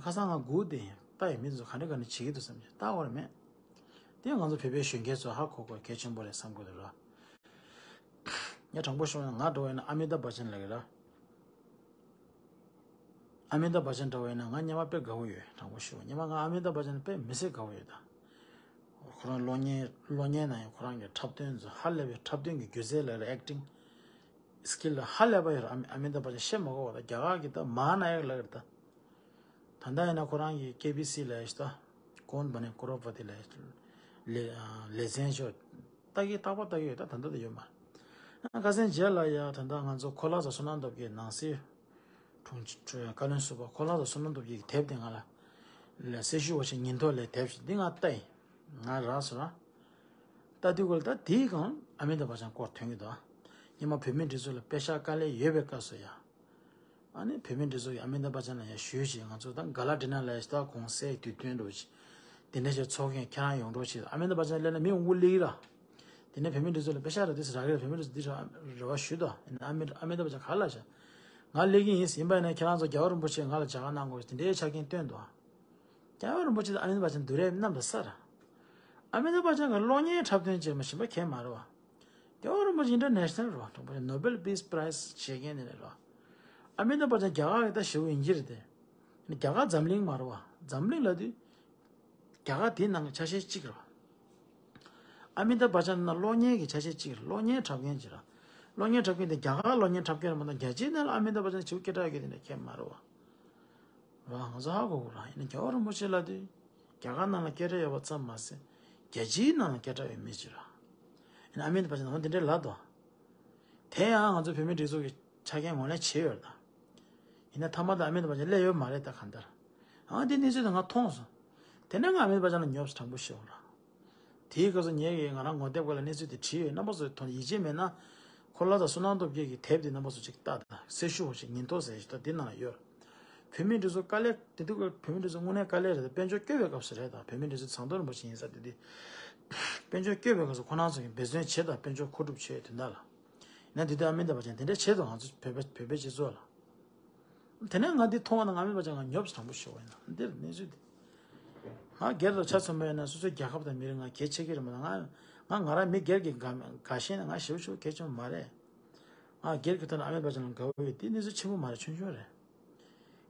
ཁ་སང་ང་སྒུག་བསྡད་ཡིན། ལྟ་ཡི་མི་ཚོ་ག་འདྲ་ག་འདྲ་བྱེད་ཀྱི་འདུག་བསམ་གྱི་ལྟ་དགོས་རེད་མེད། དེ་ང་ཚོ་བོད་པའི་གཞོན་སྐྱེས་ཚོ་ཧ་གོ་དགོས་གལ་ཆེན་པོ་རེད་བསམ་གྱི་འདུག་ར། ངས་དྲང་པོ་ཤོད་ན་ང་འགྲོ་བས་ན་ཨ་མི་ཏཱབ་བྷ་ཅན་ལབ་ཀྱི་ར། ཨ་མི་ཏཱབ་བྷ་ཅན་འདྲ་བོ་ཡིན་ན་ང་སྔོན་མ་དཔེ་དགའ་བོ་ཡོད། དྲང་པོ་ཞུ་བ། སྔོན་མ་ང་ཨ་མི་ཏཱབ་བྷ་ཅན་དཔེ་མི་སྲིད་དགའ་བོ་ཡོད་ད། ཁོ་རང་གློག་བརྙན་གློག་བརྙན་ནང་ཡང་ཁོ་རང་གི་འཁྲབ་སྟོན་ཚོ་ཧ་ལས་པའི་འཁྲབ་སྟོན་གྱི་སྒྱུ་རྩལ་ལ་ཨེག་ཊིང་སི་ཀིལ་ལ་ཧ་ལས་པ་ཡོད་རེད། ཨ་མི་ཨ་མི་ཏཱབ་བྷ་ཅན་བཤད་མ་དགོས་པ་ད། རྒྱ་གར་གྱི་ད་མ་ཧ་ན་ཡག་ལབ་ཡོད་ད། ད་ལྟ་ཡིན་ན་ཁོ་རང་གི་ཀེ་བི་སི་ལ་ཡ་ཤི་ད་གོན་བ་ནི་ཀོ་རོ་པ་ཏི་ལ་ལེ་ལེ་ཚན་ཤོ་ལྟ་གི་རྟག་པ་ལྟ་གི་ཡོད་ད། ད་ལྟ་ད་ཡོད་མ་རེད། ཁ་སང་རྗེས་ལ་ཡ་ད་ལྟ་ང་ཚོ་གོ་ལ་ས་བསོད་ནམས་སྟོབས་རྒྱལ་ནང་སྲིད་དྲུང་ཆེ་བཀའ་བློན་ཟུར་པ་གོ་ལ་ས་བསོད་ནམས་སྟོབས་རྒྱལ་གྱི་དེབ་དེ་ང་ལ་ལ་སེ་ཤུ་བ་ཞིག་ཉིན་ཐོ་ལས་དེབ་ཞིག་འདི་ང་ལྟ་ཡིན། ང་རག་སོང་ར། ལྟ་དུས་སྐོར་ལ་ད་དེའི་སྒང་ཨ་མི་ཏཱབ་བྷ་ཅན་སྐོར་ཐོན་གྱི་འདུག། ཉི་མ་བོད་མི་འདི་ཚོ་ལ་པེ་ཤག་དཀའ་ལས་ཡོད་པའི་སྐབས་སུ་ཡ། ཨ་ནི་བོད་མི་འདི་ཚོ་གིས་ཨ་མི་ཏཱབ་བྷ་ཅན་ལ་ཡ་ཞུས་ཤིག། ང་ཚོ་ད་ག་ལ་འདྲི་ན་ལ་ཡ་ད་གོང་གསལ་དུས་སྟོན་འགྲོ་ཞིག་དེ་འདྲ་ཞིག་ཚོགས་མཁན་ཁྱེད་རང་ཡོང་རོགས་ཞིག། ཨ་མི་ཏཱབ་བྷ་ཅན་སླེབས་ན་མི་འུ་གུ་སླེབས་ཀྱི་ར། དེ་ནས་བོད་མི་འདི་ཚོ་ལ་པེ་ཤག་རེ་འདི་ཟེར་རག་གི་རེད། བོད་མི་འདི་ཚོ་འདི་རེ་བ་ཞུས་དོ། ཨ་མི་ཨ་མི་ཏཱབ་བྷ་ཅན་ག་ལ་བྱ། ང་སླེབས་ཀྱི་ཡིན། ཡིན་པ་ཡིན་ན་ཁྱེད་རང་ཚོ་རྒྱལ་བ་རིན་པོ་ཆེ་ང་ལ་མཇལ་ཁ་གནང་དགོས་དེ་འདྲའི་ཆ་རྐྱེན་བཏོན་འདུག། རྒྱལ་བ་རིན་པོ་ཆེ་དང་ཨ་མི་ཏཱབ་བྷ་ཅན་དུས་རེ་མཉམ་དུ་ས་ར། ཨ་མི་ཏཱབ་བྷ་ཅན་གྱི་གློག་བརྙན་འཁྲབ་སྟོན་བྱེད་མ་ཤེས་པ་གང་ཡང་མ་རེད་བ། རྒྱལ་བ་རིན་པོ་ཆེ་ཨིན་ཊར་ནེ་ཤ་ནལ་རེད་བ། དྲང་པོ་ནོ་བེལ་པིས་པ་རའི་ཛི་བཞེས་མཁན་དེ་རེད་བ། ཨ་མི་ཏཱབ་བྷ་ཅན་རྒྱ་གར་གྱི་ད་ཞེ་པོ་ཡིན་གྱི་རེད་དེ། རྒྱ་གར་འཛམ་གླིང་མ་རེད་བ། འཛམ་གླིང་ལབ་དུས། རྒྱ་གར་དེའི་ནང་གི་ཆ་ཤས་གཅིག་རེད་བ། ཨ་མི་ཏཱབ་བྷ་ཅན་ནི་གློག་བརྙན་གྱི་ཆ་ཤས་གཅིག་རེད། གློག་བརྙན་འཁྲབ་མཁན་ཅིག་རེད། གློག་བརྙན་འཁྲབ་མཁན་དེ་རྒྱ་གར་གློག་བརྙན་འཁྲབ་མཁན་རེད་མ་གཏོགས་རྒྱལ་སྤྱིའི་ནང་ལ་ཨ་མི་ཏཱབ་བྷ་ཅན་ཞེ་པོ་སྐད་གྲགས་ཡོད་དེ་འདྲ་གང་ཡང་མ་རེད་བ། རེད་བ། ང་ཚོ་ཧ་གོ་དགོས་རེད། ཡིན་ན་རྒྱལ་བ་རིན་པོ་ཆེ་ལབ་དུས་རྒྱ་གར་ནང་ལ་སྐད་གྲགས་ཡོད་པ་ཙམ་མ་ཟད་རྒྱལ་སྤྱིའི་ནང་ལ་སྐད་གྲགས་ཡོད་མི་ཅིག་རེད། ཡིན་ན་ཨ་མི་ཏཱབ་བྷ་ཅན་འོ་དེ་འདྲའི་ལབ་འདུག། དེ་ཡང་ང་ཚོ་བོད་མི་སྒྲིག་འཛུགས་ཀྱི་ཆ་རྐྱེན་ངོས་ལེན་བྱས་ཡོད་རེད་ད། ཡིན་ན་མཐའ་མ་དུ་ཨ་མི་ཏཱབ་བྷ་ཅན་སླེབས་ཡོད་མ་རེད་ད་གང་ལྟར། ཨ་དེ་གནས་ཚུལ་དེ་ང་མཐོང་སོང་། དེ་ནས་ང་ཨ་མི་ཏཱབ་བྷ་ཅན་ལ་ཉོབ་སོང་། དྲང་པོ་ཞུ་བ་ར། དེའི་སྐབས་སུ་ངས་ཀྱིས་ང་རང་ངོ་དེབ་སྒང་ལ་གནས་ཚུལ་དེ་བྲིས་ཡོད། རྣམ་པ་ཚོས་མཐོང་ཡིད་ཆེས་མེད་ན། གོ་ལ་ས་བསོད་ནམས་སྟོབས་རྒྱལ་གྱི་དེབ་དེ་རྣམ་པ་ཚོ་ཅིག་ལྟ་དང་། སེ་ཤུ་བ་ཞིག་ཉིན་ཐོ་ཟེར་ཞིག་ད་དེ་ནང་ལ་ཡོད། བོད་མི་འདི་ཚོ་དཀའ་ལས་དེ་དུས་ཀྱི་བོད་མི་འདི་ཚོ་དངོས་གནས་དཀའ་ལས་རེད། དཔལ་འབྱོར་སྐྱོ་བའི་སྐབས་སུ་རེད་ད། བོད་མི་འདི་ཚོ་ཟངས་མདོག་རིན་པོ་ཆེ་ཡིན་ས་དེ་དུས། དཔལ་འབྱོར་སྐྱོ་བའི་སྐབས་སུ་ཁོ་རང་ཚོ་གིས་འབད་བརྩོན་བྱས་དང་། དཔལ་འབྱོར་མཁོ་སྒྲུབ་བྱས་དོན་དག་ལ། ཡིན་ན་དེ་དུས་ཨ་མི་ཏཱབ་བྷ་ཅན་དེ་འདྲ་བྱས་འདུག། ང་ཚོ་བོད་པ་བོད་པའི་སྤྱི་ཚོགས་ལ། དེ་ནས་ང་འདི་མཐོང་བ་ན་ང་ཨ་མི་ཏཱབ་བྷ་ཅན་ང་ཉོབ་སོང་། དྲང་པོ་ཞུ་བ་ཡིན་ན་འདིར་གནས་ཚུལ་དེ། ང་སྒེར་དུ་ཆ་མཚོན་པ་ཡིན་ན་སོ་སོའི་རྒྱལ་ཁབ་དང་མི་རིགས་ང་གལ་ཆེ་གི་རེད་མ་གཏོགས། ང་ང་ང་རང་མི་སྒེར་གྱི་དགའ་དགའ་ཞེན་ནི་ང་ཞེ་པོ་ཞེ་པོ་གལ་ཆེན་པོ་མ་རེད། ང་སྒེར་གྱི་ཐོག་ནས་ཨ་མི་ཏཱབ་བྷ་ཅན་ལ་དགའ་བོ་ཡོད། དེ་གནས་ཚུལ་ཆེན་པོ་མ་རེད། ཆུང་ཆུང་རེད།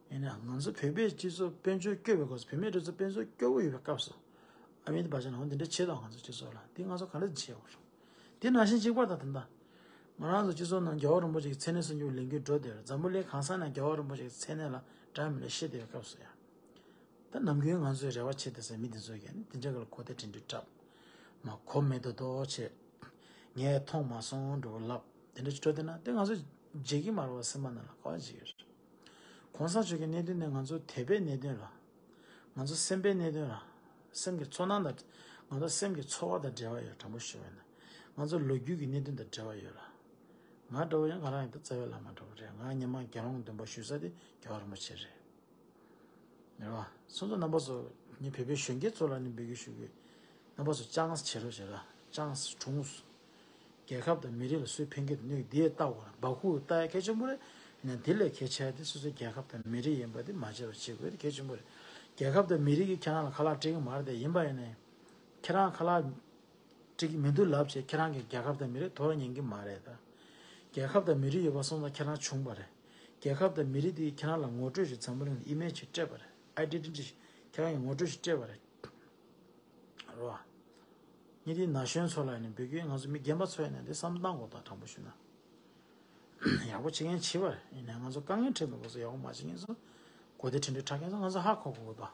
ཡིན་ན་ང་ཚོ་བོད་པའི་སྤྱི་ཚོགས་དཔལ་འབྱོར་སྐྱོ་བའི་སྐབས་སུ། བོད་མི་འདི་ཚོ་དཔལ་འབྱོར་སྐྱོ་བོ་ཡོད་པའི་སྐབས་སུ་ཨ་མི་ཏཱབ་བྷ་ཅན་འོ་འདི་འདྲ་བྱས་དང་། ང་ཚོ་སྤྱི་ཚོགས་ལ་དེ་ང་ཚོ་ག་འདྲ་བྱེད་དགོས་རེད། དེ་ནང་བཞིན་གཅིག་པ་དང་། དེ་འདྲ་ང་རང་ཚོ་སྤྱི་ཚོགས་ནང་རྒྱལ་བ་རིན་པོ་ཆེ་གི་མཚན་གནས་སྲུང་སྐྱོབ་ལས་འགུལ་འགྲོ་བསྡད་རེད། འཛམ་བུ་གླིང་གང་ས་ནས་རྒྱལ་བ་རིན་པོ་ཆེ་གི་མཚན་གནས་ལ་འདྲ་མི་འདྲ་བཤད་བསྡད་པའི་སྐབས་སུ་ཡང་། ད་ནམ་རྒྱུན་ང་ཚོའི་རེ་བ་བྱེད་བསྡད་ས་མི་དེ་ཚོ་གིས་ནི་དེ་འདྲ་གི་ལ་གོ་བདེ་དྲན་འདུན་འཁྲབ། མ་གོ་མེད་དོ་དོ་བྱེད། ངས་མཐོང་མ་སོང་འགྲོ་ལབ། དེ་འདྲ་ཅིག་འགྲོ་བསྡད་ན་དེ་ང་ཚོ་བརྗེད་ཀྱི་མ་རེད་བ། སེམས་པ་ནང་ལ་ག་པར་བརྗེད་ཀྱི་རེད། གོང་ས་མཆོག་གི་གནད་དོན་ནི་ང་ཚོ་དད་པའི་གནད་དོན་ལ། ང་ཚོ་སེམས་པའི་གནད་དོན་ལ། སེམས་ཀྱི་ཚོར་སྣང་དང་། ང་ཚོ་སེམས་ཀྱི་ཚོར་བ་དང་འབྲེལ་བ་ཡོད། དྲང་པོ་ཞུ་བ་ཡིན་ན། ང་ཚོ་ལོ་རྒྱུས་ཀྱི་གནད་དོན་དང་འབྲེལ་བ་ཡོད་ལ། ང་འདྲ་བོ་ཡང་ང་རང་ཡིན་ད་རྩ་བའི་བླ་མ་འདྲ་བོ་རེད། ང་སྔོན་མ་རྒྱལ་དབང་འདུན་པ་ཞུ་ས་དེ་རྒྱལ་བ་རིན་པོ་ཆེ་རེད། རེད་བ། སོང་ཙང་རྣམ་པ་ཚོ་ངས་བོད་པའི་གཞོན་སྐྱེས་ཚོ་ལ་ནི་འབོད་སྐུལ་ཞུ་གི། རྣམ་པ་ཚོ་ཅང་སི་བྱེད་རོགས་བྱེད་ར། ཅང་སི་གྲོངས་སོང་། རྒྱལ་ཁབ་དང་མི་རིགས་ལ་སུས་ཕན་གྱི་འདུག་ནི་འདི་ཡས་ལྟ་དགོས་ར། སྦ་ཁུག་ལྟ་ཡ་གལ་ཆེན་པོ་རེད། ཡིན་ན་འདི་ལས་གལ་ཆེ་ཡ་དེ་སོ་སོའི་རྒྱལ་ཁབ་དང་མི་རིགས་ཡིན་པ་དེ་མ་བརྗེད་པ་བྱེད་དགོས་དེ་གལ་ཆེན་པོ་རེད། རྒྱལ་ཁབ་དང་མི་རིགས་ཀྱིས་ཁྱེད་རང་ལ་ཁ་ལག་སྤྲད་ཀྱི་མ་རེད་དེ། ཡིན་པ་ཡིན་ནའི་ཁྱེད་རང་ཁ་ལག་སྤྲད་ཀྱི་མི་འདུག་ལབ་བྱས་ཁྱེད་རང་གི་རྒྱལ་ཁབ་དང་མི་རིགས་དོར་ཉན་གྱི་མ་རེད་ད། རྒྱལ་ཁབ་དང་མི་རིགས་ཡོད་པ་སོང་ཙང་ཁྱེད་རང་བྱུང་བ་རེད། རྒྱལ་ཁབ་དང་མི་རིགས་དེས་ཁྱེད་རང་ལ་ངོ་སྤྲོད་ཞིག་འཛམ་བུ་གླིང་ལ་ཨི་མེ་ཇི་ཞིག་སྤྲད་པ་རེད། ཨའི་ཌེན་ཊི་ཊི་ཞིག་ཁྱེད་རང་གི་ངོ་སྤྲོད་ཞིག་སྤྲད་པ་རེད། རོ། ཉི་དེའི་ན་གཞོན་ཚོ་ལ་ནི་འབོད་སྐུལ། ང་ཚོ་མི་རྒན་པ་ཚོ་ཡིན་ན་འདི་བསམ་བློ་བཏང་དགོས་ད། དྲང་པོ་ཞུ་ན། ཡག་པོ་བྱེད་མཁན་བྱེད་པ་རེད། ཡིན་ནའི་ང་ཚོ་དཀའ་ངལ་འཕྲད་མི་དགོས་སོ། ཡག་པོ་མ་བྱེད་མཁན་ཚོ། གོ་བདེ་དྲན་འདུན་འཁྲབ་མཁན་ཚོ་ང་ཚོ་ཧ་གོ་དགོས་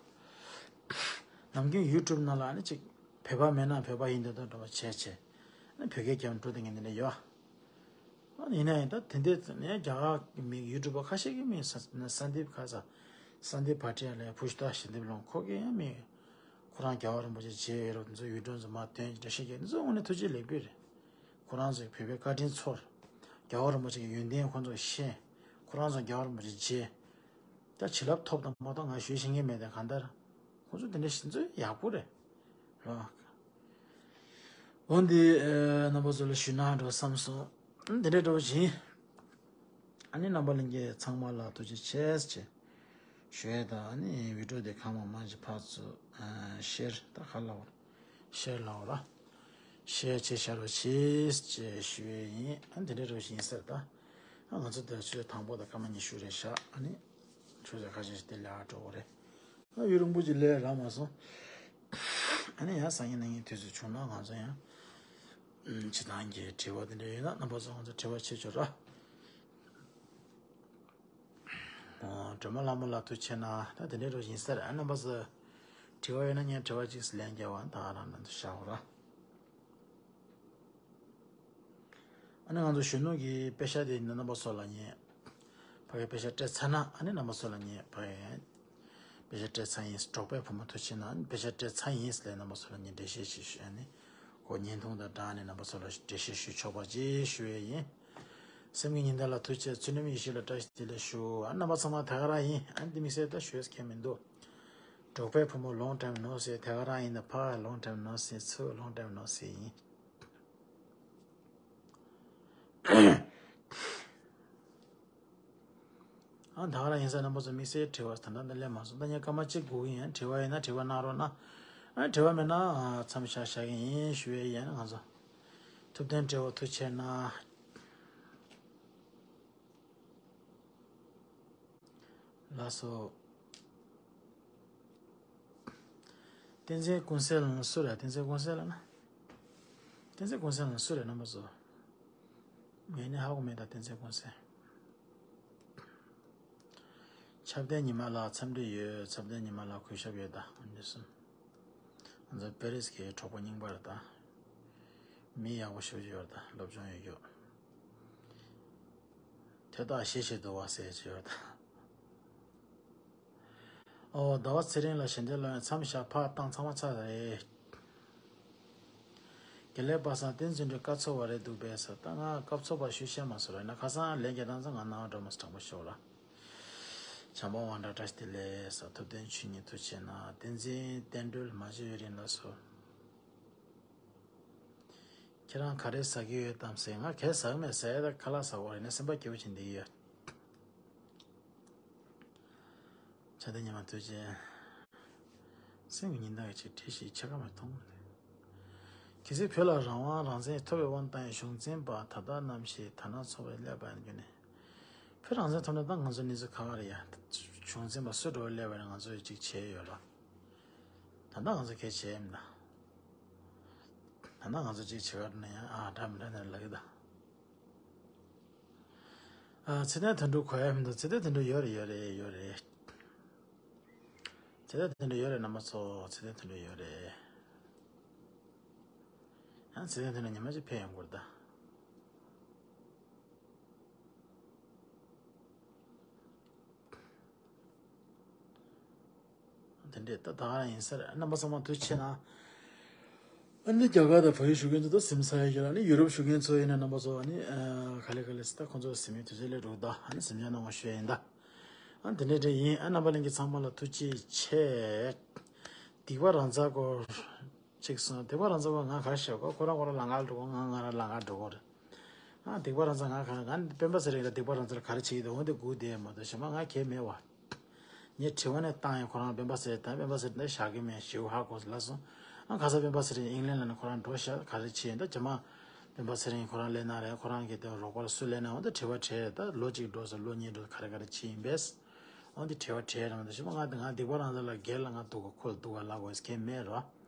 ད། ནམ་རྒྱུན་ཡུ་ཊུབ་ནང་ལ་ནི་ཅིག་བོད་པ་མེད་ན་བོད་པ་ཡིན་འདོད་འདོད་འདྲ་བ་བྱས་བྱས། ནི་བོད་སྐད་རྒྱབ་འགྲོ་བསྡད་མཁན་འདི་འདྲ་ཡོད། ཡིན་ན་ཡང་ད་དེ་འདྲའི་ནས་རྒྱ་གར་གྱི་མི་ཡུ་ཊུབ་པ་ཁ་ཤས་ཀྱིས་མི་ས་ས་འདིབ་ཁ་ས་ས་འདིབ་བྷ་ཊི་ཡ་ལ་བུ་ཤི་ཏ་ཞི་འདེབས་ལོང་ཁོ་གིས་ཡང་མི་ཁོ་རང་རྒྱལ་བ་རིན་པོ་ཆེ་མཇལ་ཡོད་རབས་ཚོ་ཡུལ་གྲོང་ཚོ་མ་ཐོན་འདྲ་ཤེས་ཀྱི་འདི་ཚོ་དངོས་གནས་ཐུགས་རྗེ་ལེགས་འབུལ་རེད། ཁོ་རང་ཚོས་བོད་པའི་བཀའ་དྲིན་ཚོར། རྒྱལ་བ་རིན་པོ་ཆེ་གི་ཡོན་ཏན་ཁོ་ཚོས་ཤེས། ཁོ་རང་ཚོ་རྒྱལ་བ་རིན་པོ་ཆེ་མཇལ། ད་བྱིན་རླབས་ཐོབ་དང་མ་ཐོབ་ང་ཞུ་ཤེས་མཁན་མེད་དེ། གང་ལྟར་ཁོ་ཚོ་དེ་འདྲ་ཞིག་ཚོ་ཡག་པོ་རེད། རོ། འོ་འདི་ཨེ་རྣམ་པ་ཚོ་ལ་ཞུས་ན་འགྲོ་བསམ་སོང་། འདི་འདྲ་འགྲོ་བཞིན། ཨ་ནི་རྣམ་པ་ལྷན་རྒྱས་ཚང་མ་ལ་ཐུགས་རྗེ་ཆེ་ཞེས་ཞུ་ཡས་དང་། ཨ་ནི་བི་ཌིའོ་དེ་གང་མང་མང་ཞིག་ཕར་ཚུར་ཨ་ཤེར་ད་ག་ལབ་དགོས་རེད། ཤེར་ལབ་དགོས་རེད། ཤེར་བྱས་བཞག་རོགས་གྱིས་ཞེས་ཞུ་ཡས་ཡིན། ཨ་ནི་དེ་འདྲ་འགྲོ་བཞིན་ཟེར་ད། ཨ་ང་ཚོ་དེ་ཚོའི་དང་པོ་དང་སྐར་མ་ཉི་ཤུ་རེད་བཞག། ཨ་ནི། ཆོས་ཟེར་ཁ་ཤས་ཤིག་དེ་ལས་ཨ་འགྲོ་གི་རེད། ཨ་ཡུན་རིང་པོ་ཅིག་ལས་རག་མ་སོང་། ཨ་ནི་ཡང་སང་ཉིན་གནངས་ཉིན་དུས་ཚོད་བྱུང་ན་ང་ཚོ་ཡང་ཨམ་སྤྱི་བཏང་གི་དྲི་བ་དེ་འདྲ་ཡོད་ན་རྣམ་པ་ཚོ་ང་ཚོ་དྲི་བ་བྱེད་ཆོག་ར། ཨོ་སྒྲོལ་མ་ལྷ་མོ་ལགས་ཐུགས་རྗེ་གནང་། ད་དེ་འདྲའི་རོ་ཡིན་ས་རེད། ཨ་རྣམ་པ་ཚོ་དྲི་བ་ཡོད་ན་ངས་དྲི་བ་གཅིག་ལན་རྒྱག་པ་ད་རང་ནང་དུ་བཞག་ར། ཨ་ནི་ང་ཚོ་གཞོན་ནུ་གི་པེ་ཤག་དེ་ཡིན་ན་རྣམ་པ་ཚོ་ལ་ངས་ཕ་གི་པེ་ཤག་སྤྲད་ཚར་ན་ཨ་ནི་རྣམ་པ་ཚོ་ལ་ངས་ཕ་གི་པེ་ཤག་སྤྲད་ཚར་ཡིན། འབྲོག་པའི་བུ་མོ་ཐུགས་རྗེ་གནང་། པེ་ཤག་སྤྲད་ཚར་ཡིན་ལས་རྣམ་པ་ཚོ་ལ་ངས་འགྲེལ་བཤད་ཞིག་ཞུ། ཨ་ནི་ཁོ་བརྙན་ཐུང་དང་སྦྲགས་ནས་རྣམ་པ་ཚོ་ལ་འགྲེལ་བཤད་ཞུ་ཆོག་པ་ཅིག་ཞུ་ཡས་ཡིན། སེམས་ཀྱི་ཉི་ཟླ་ལ་ཐུགས་རྗེ་ཆེ། ཚུལ་ཁྲིམས་ཡེ་ཤེས་ལ་བཀྲ་ཤིས་བདེ་ལེགས་ཞུ། ཨ་རྣམ་པ་ཚང་མ་དེ་ག་རང་ཡིན། ཨ་འདི་དམིགས་བསལ་ད་ཞུས་མཁན་མི་འདུག་འབྲོག་པའི་བུ་མོ་long time no see། དེ་ག་རང་ཡིན་ན་ཕ་long time no see། ཚུར་long time no see་ཡིན། ཨ་ད་ག་རང་ཡིན་ས་རྣམ་པ་ཚོ་དམིགས་བསལ་དྲི་བ་ད་ལྟ་སླེབས་མ་སོང་། ད་ངས་སྐར་མ་གཅིག་སྒུག་གི་ཡིན། དྲི་བ་ཡིན་ན་དྲི་བ་གནང་རོགས་གནང་། ཨ་དྲི་བ་མེད་ན་ཨ་མཚམས་བཞག་བཞག་གི་ཡིན་ཞུ་ཡས་ཡིན། ང་ཚོ་ཐུབ་བསྟན་བགྲེས་པ་ཐུགས་རྗེ་གནང་། ལགས་སོ། བསྟན་འཛིན་ཀུན་གསལ་ལ་སུ་རེད། བསྟན་འཛིན་ཀུན་གསལ་ལ་ན། བསྟན་འཛིན་ཀུན་གསལ་ལ་སུ་རེད་རྣམ་པ་ཚོ། ངས་ནི་ཧ་གོ་མེད་ད་བསྟན་འཛིན་ཀུན་གསལ། ཆབ་བརྡན་ཉི་མ་ལགས་འཚམས་འདྲི་ཡོད། ཆབ་བརྡན་ཉི་མ་ལགས་གུས་ཞབས་ཡོད་ད། ཨ་ནི་གསུམ། ང་ཚོ་པེ་རིས་ཀྱི་གྲོགས་པོ་རྙིང་པ་རེད་ད། མི་ཡག་པོ་ཞེ་པོ་ཅིག་ཡོད་རེད་ད། སློབ་སྦྱོང་ཡོད་རྒྱུ། དེ་དག་ཤེས་ཤེས་འདུག་བ་ཟེར་གྱི་ཡོད་རེད་ད། ཨོ་ཟླ་བ་ཚེ་རིང་ལ་ཞལ་འདེབས་ལོན་མཚམས་བཞག་ཕག་བཏང་ཚང་མ་ཚར་རེད། དགེ་ལེགས་པ་སངས་བསྟན་འཛིན་གྲོས་སྐབས་འཚོལ་བ་རེད་འདུག་པས་ཟེར། ད་ང་སྐབས་འཚོལ་བ་ཞུ་ཤེས་མ་སོང་རེད་ན། ཁ་སང་ལན་རྒྱག་སྟངས་ཚོ་ང་ནང་འགྲོ་མ་སོང་དྲང་པོ་ཤོད་ར། བྱམས་པ་དབང་གྲགས་བཀྲ་ཤིས་བདེ་ལེགས་ཟེར། ཐུབ་བསྟན་ཆོས་ཉིད་ཐུགས་རྗེ་གནང་། བསྟན་འཛིན་བསྟན་སྒྲོལ་མ་བྱེད་ཡུན་རིང་ལགས་སོ། ཁྱེད་རང་ག་རེ་ཟ་གི་ཡོད་དམ་ཟེར། ང་གས་ཟ་གི་མེད་ཟེར། ད་ཁ་ལག་ཟ་དགོས་རེད་ན་སེམས་པ་སྐྱིད་པོ་བྱེད་འདི་ཡོད། ཆ་དེ་ཉི་མ་དུས་ཆེན། སེམས་ཀྱི་ཉི་ཟླ་ཡི་ཆེད་བྲིས་ཤིག་ཆ་ག་མ་མཐོང་མ་རེད། གལ་སྲིད་བོད་ལ་རང་དབང་རང་བཙན་ཐོབ་པའི་དབང་བཏང་ཡང་གཞུང་འཛིན་པ་ད་ལྟ་ནམ་ཞིག་ད་ནང་འཚོ་བའི་ཀླད་པ་ཡིན་རྒྱུ་ནི། བོད་རང་བཙན་ཐོབ་ན་ད་ང་ཚོ་གནས་ཚུལ་ག་བ་རེད་ཡ། གཞུང་འཛིན་པ་སུ་འགྲོ་བའི་ཀླད་པ་ནི་ང་ཚོ་ཡི་གཅིག་བྱས་ཡོད་ར། ད་ལྟ་ང་ཚོ་གལ་བྱས་མིན་ན། ད་ལྟ་ང་ཚོ་གཅིག་བྱེད་གར་ན་ཡང་ཨ་འདྲ་མི་འདྲ་ནས་ལབ་ཀྱི་ད། ཨ་ཚེ་བརྟན་དོན་གྲུབ་གོ་ཡ་མི་འདུག་ཚེ་བརྟན་དོན་གྲུབ་ཡོད་རེད་ཡོད་རེད་ཡོད་རེད། ཚེ་བརྟན་དོན་གྲུབ་ཡོད་རེད་རྣམ་པ་ཚོ། ཚེ་བརྟན་དོན་གྲུབ་ཡོད་རེད། ཡང་ཚེ་བརྟན་དོན་གྲུབ་ཉི་མ་གཅིག་ཕེབས་ཡོང་དགོས་རེད་ད། དེ་འདྲས་ད་ད་ག་རང་ཡིན་ས་རེད། རྣམ་པ་ཚང་མ་ཐུགས་རྗེ་གནང་། ཨ་ནི་རྒྱ་གར་དང་བལ་ཡུལ་བཞུགས་མཁན་ཚོ་ད་གཟིམ་ས་ཡོད་ཀྱི་ར། ཨ་ནི་ཡུ་རོབ་བཞུགས་མཁན་ཚོ་ཡིན་ན་རྣམ་པ་ཚོ་ཨ་ནི་ཨ་ག་ལེ་ག་ལེ་སི་ད་ཁོང་ཚོ་གཟིམ་མའི་དུས་ཚོད་སླེབས་འགྲོ་གི་ད། ཨ་ནི་གཟིམ་འཇག་གནང་བ་ཞུ་ཡ་ཡིན་ད། ཨ་དེ་འདྲས་འདྲས་ཡིན། ཨ་རྣམ་པ་ལྷན་རྒྱས་ཚང་མ་ལ་ཐུགས་རྗེ་ཆེ། སྡིག་པ་རང་ཚ་སྐོར་གཅིག་སོང་། སྡིག་པ་རང་ཚ་བ་ང་ག་ཤེས་གོ། ཁོ་རང་ཁོ་རང་ལ་ངར་འགྲོ་གོ། ང་ང་རང་ལ་ངར་འགྲོ་གོ་རེད། ཨ་སྡིག་པ་རང་ཚ་ང་ག་ང་སྤེན་པ་ཚེ་རིང་ལ་སྡིག་པ་རང་ཚ་ལ་ག་རེ་བྱེད་ཀྱི་འདུག་འོན་ཏེ་སྒུག་བསྡད་མ་གཏོགས་གཞན་པ་ང་གལ་མེད་བ། ངས་དྲི་བ་ནས་བཏང་ཡང་ཁོ་རང་སྤེན་པ་ཚེ་རིང་དང་སྤེན་པ་ཚེ་རིང་ད་བཞག་གི་མེད་ཞེའུ་ཧ་གོ་ལ་སོང་། ཨ་ཁ་ས་སྤེན་པ་ཚེ་རིང་ཨིང་ལན་ལ་ནི་ཁོ་རང་འགྲོ་ཤག་ག་རེ་བྱེད་ཡིན་ད་རྗེས་མ་སྤེན་པ་ཚེ་རིང་ཁོ་རང་སླེབས་ན་རེད། ཁོ་རང་གི་དེ་རོགས་པ་ལ་སུ་སླེབས་ན་འོན་ཏེ་དྲི་བ་དྲིས་ད་ལོ་གཅིག་འགྲོ་ས་ལོ་གཉིས་འགྲོ་ས་ག་རེ་ག་རེ་བྱེད་ཡིན་པས། འོན་ཏེ་དྲི་བ་དྲིས་རང་དུ་ཞིབ་ང་ང་སྡིག་པ་རང་ཚོ་ལ་སྒེར་ལ་ང་སྡུག་ག་ཁོ་ལ་སྡུག་ག་ལབ་དགོས་ཀྱི་མེད་རོ།